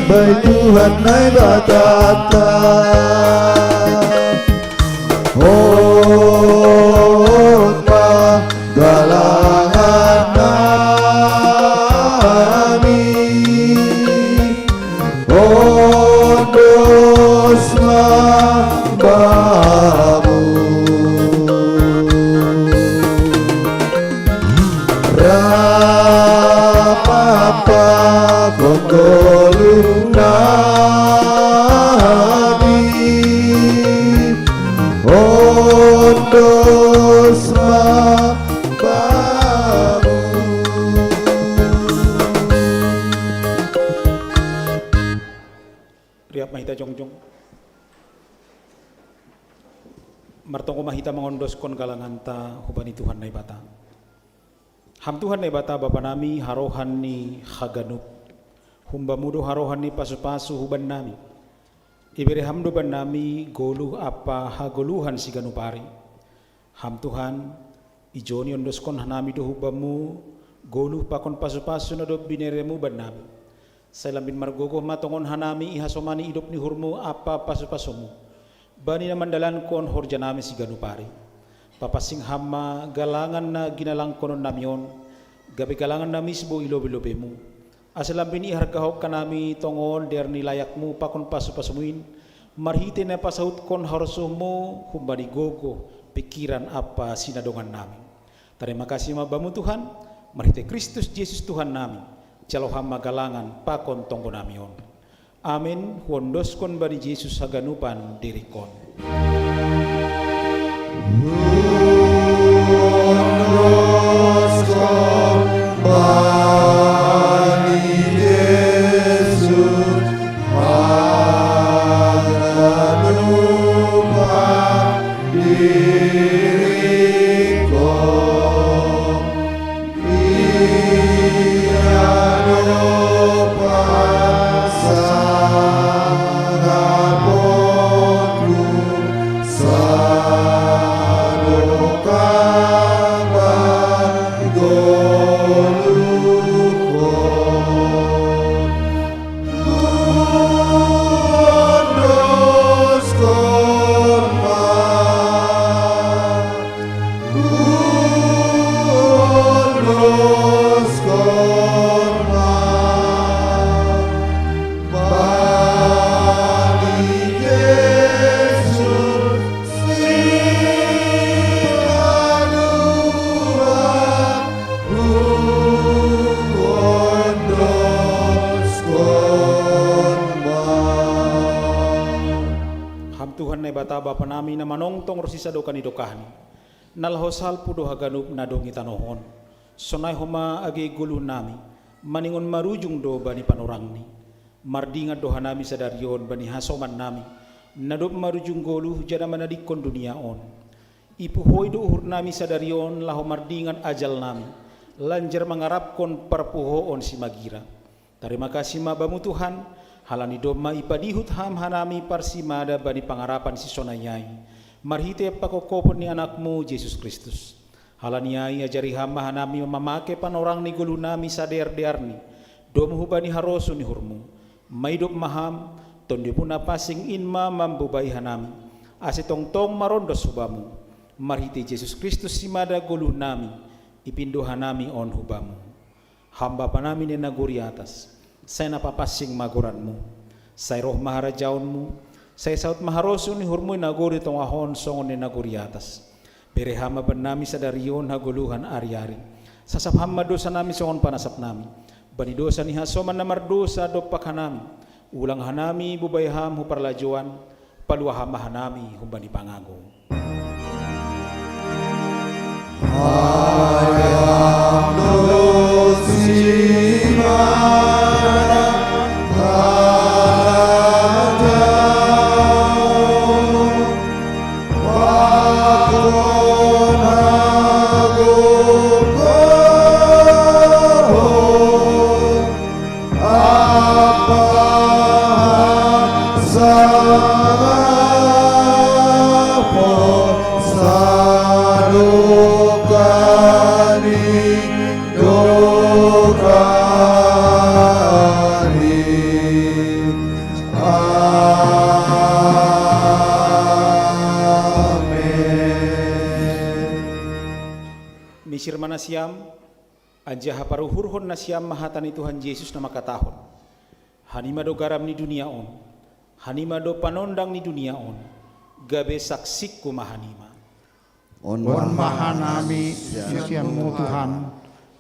Bai Tuhan Naibatanta. On ma galangan nami, on dos ma bamu. Rap ampa kon Ma hita jongjong. Martonggo ma hita mangondoskon galanganta hubani Tuhan Naibata. Ham Tuhan Naibata Bapa nami, harohan ni haganup. Hum-Bamu do harohan ni pasu-pasu hubannami. Ibere Ham do bannami goluh ampa hagoluhan siganup ari. Ham Tuhan, ijoni ondoskon hanami do hum-Bamu goluh pakon pasu-pasu na dob binereMu bannami. Sai lambin margogoh ma tongon hanami ihasomani idop ni uhurMu ampa pasu-pasuMu bani na mandalankon horjanami siganup ari. Papansing Ham ma galangan na ginalangkononnami on, gabe galangan na misbo i lobei-lobeiMu. Ase lambin ihargahon hanami tongon dear ni layakMu pakon pasu-pasuMu in, marhitei na pasautkon harosuhMu humbani gogoh, pingkiran ampa sinadongannami. Tarima kasih ma Bamu Tuhan, marhitei Kristus Jesus Tuhannami, jalo Ham ma galangan pakon tonggonami on. Amen. Huondoskon bani Jesus haganupan diringkon. Ham Tuhan Naibata Bapa nami na manongtong ronsi sadokah ni dokahni, na laho salpu do haganup na adong i tanoh on. Sonai homa age goluhnami, maningon marujung do bani panorangni. Mardingat do hanami sadari on bani hasomannami, na dob marujung goluh jala manadingkon dunia on. Ipuhoi do uhurnami sadari on laho mardingat ajalnami, lanjar mangarapkon parpuhoon simagira. Tarima kasih ma Bamu Tuhan, halani domma ipadihut Ham hanami parsimada bani pangarapan sisonai ai, marhitei pangkophopon ni AnakMu Jesus Kristus. Halani ai ajari Ham ma hanami mamake panorang ni goluhnami sadear-dearni, domu hubani harosuh ni uhurMu. Maidop ma Ham, TondimMu na pansing in ma mambobai hanami, ase tongtong marondos hu Bamu. Marhitei Jesus Kristus simada goluhnami, ipindo hanami on hu Bamu. Ham Bapanami na i nagori atas, sai na papansing ma goranMu. Sai roh ma harajaonMu, sai saut ma harosuh ni uhurMu i nagori tongah on songon na i nagori atas. Bere Ham ma bannami sadari on hagoluhan ari-ari. Sasap Ham ma dousanami songon panasapnami bani dousa ni hasoman na mardousa dompak hanami. Ulang hanami bobai Ham hu parlajouan, palua Ham ma hanami humbani pangago. Misir ma nasiam, anjaha paruhurhon nasiam ma hata ni Tuhan Jesus na mangkatahon: Hanima do garam ni dunia on. Hanima do panondang ni dunia on. Gabe saksingku ma hanima. On ma hanami sianMu, Tuhan.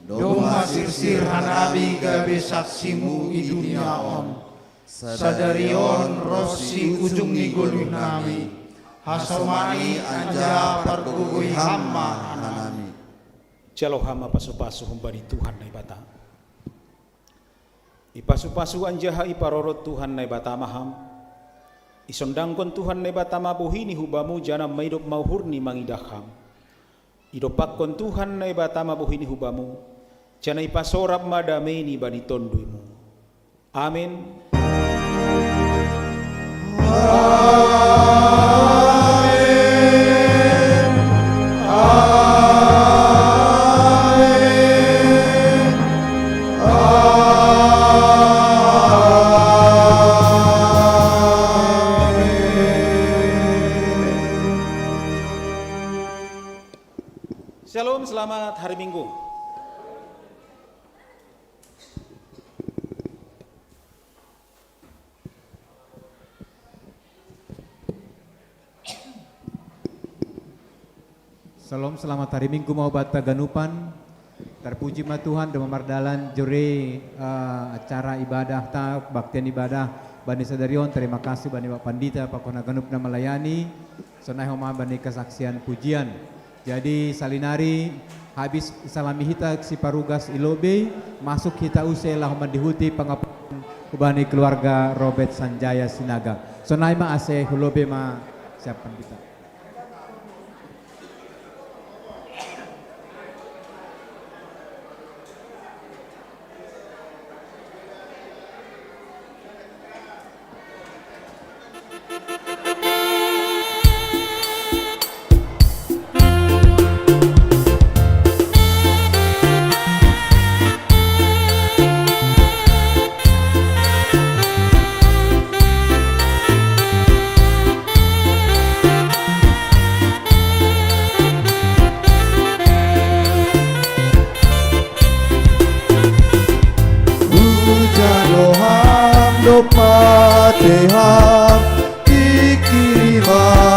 Domma sirsir hanami gabe saksiMu i dunia on. Sadari on ronsi ujung ni goluhnami, hasomani anjaha pargogoi Ham ma hanami. Jalo Ham ma pasu-pasu humbani Tuhan Naibata. Ipasu-pasu anjaha iparorot Tuhan Naibata ma Ham, Isondangkon Tuhan Naibata ma bohini hu bamu janah maidop ma uhurni mangidah ham. Idompakkon Tuhan Naibata ma bohini hu bamu, janah ipasorap ma dameini bani tonduymu. Amen. Shalom, selamat hari Minggu. Shalom, selamat hari Minggu ma ubat haganupan. Tarpuji ma Tuhan, domma mardalan jore, eh, acara ibadah ta, baktian ibadah bani sadari on. Tarima kasih bani Bapak Pandita pakon haganup na malayani. Sonai homa bani kasaksian pujian. Jadi salinari habis salami hita siparugas i lobei, masuk hita use laho mandihuti pangapunten hubani keluarga Robert Sanjaya Sinaga. Sonai ma ase hu lobei ma siapan hita.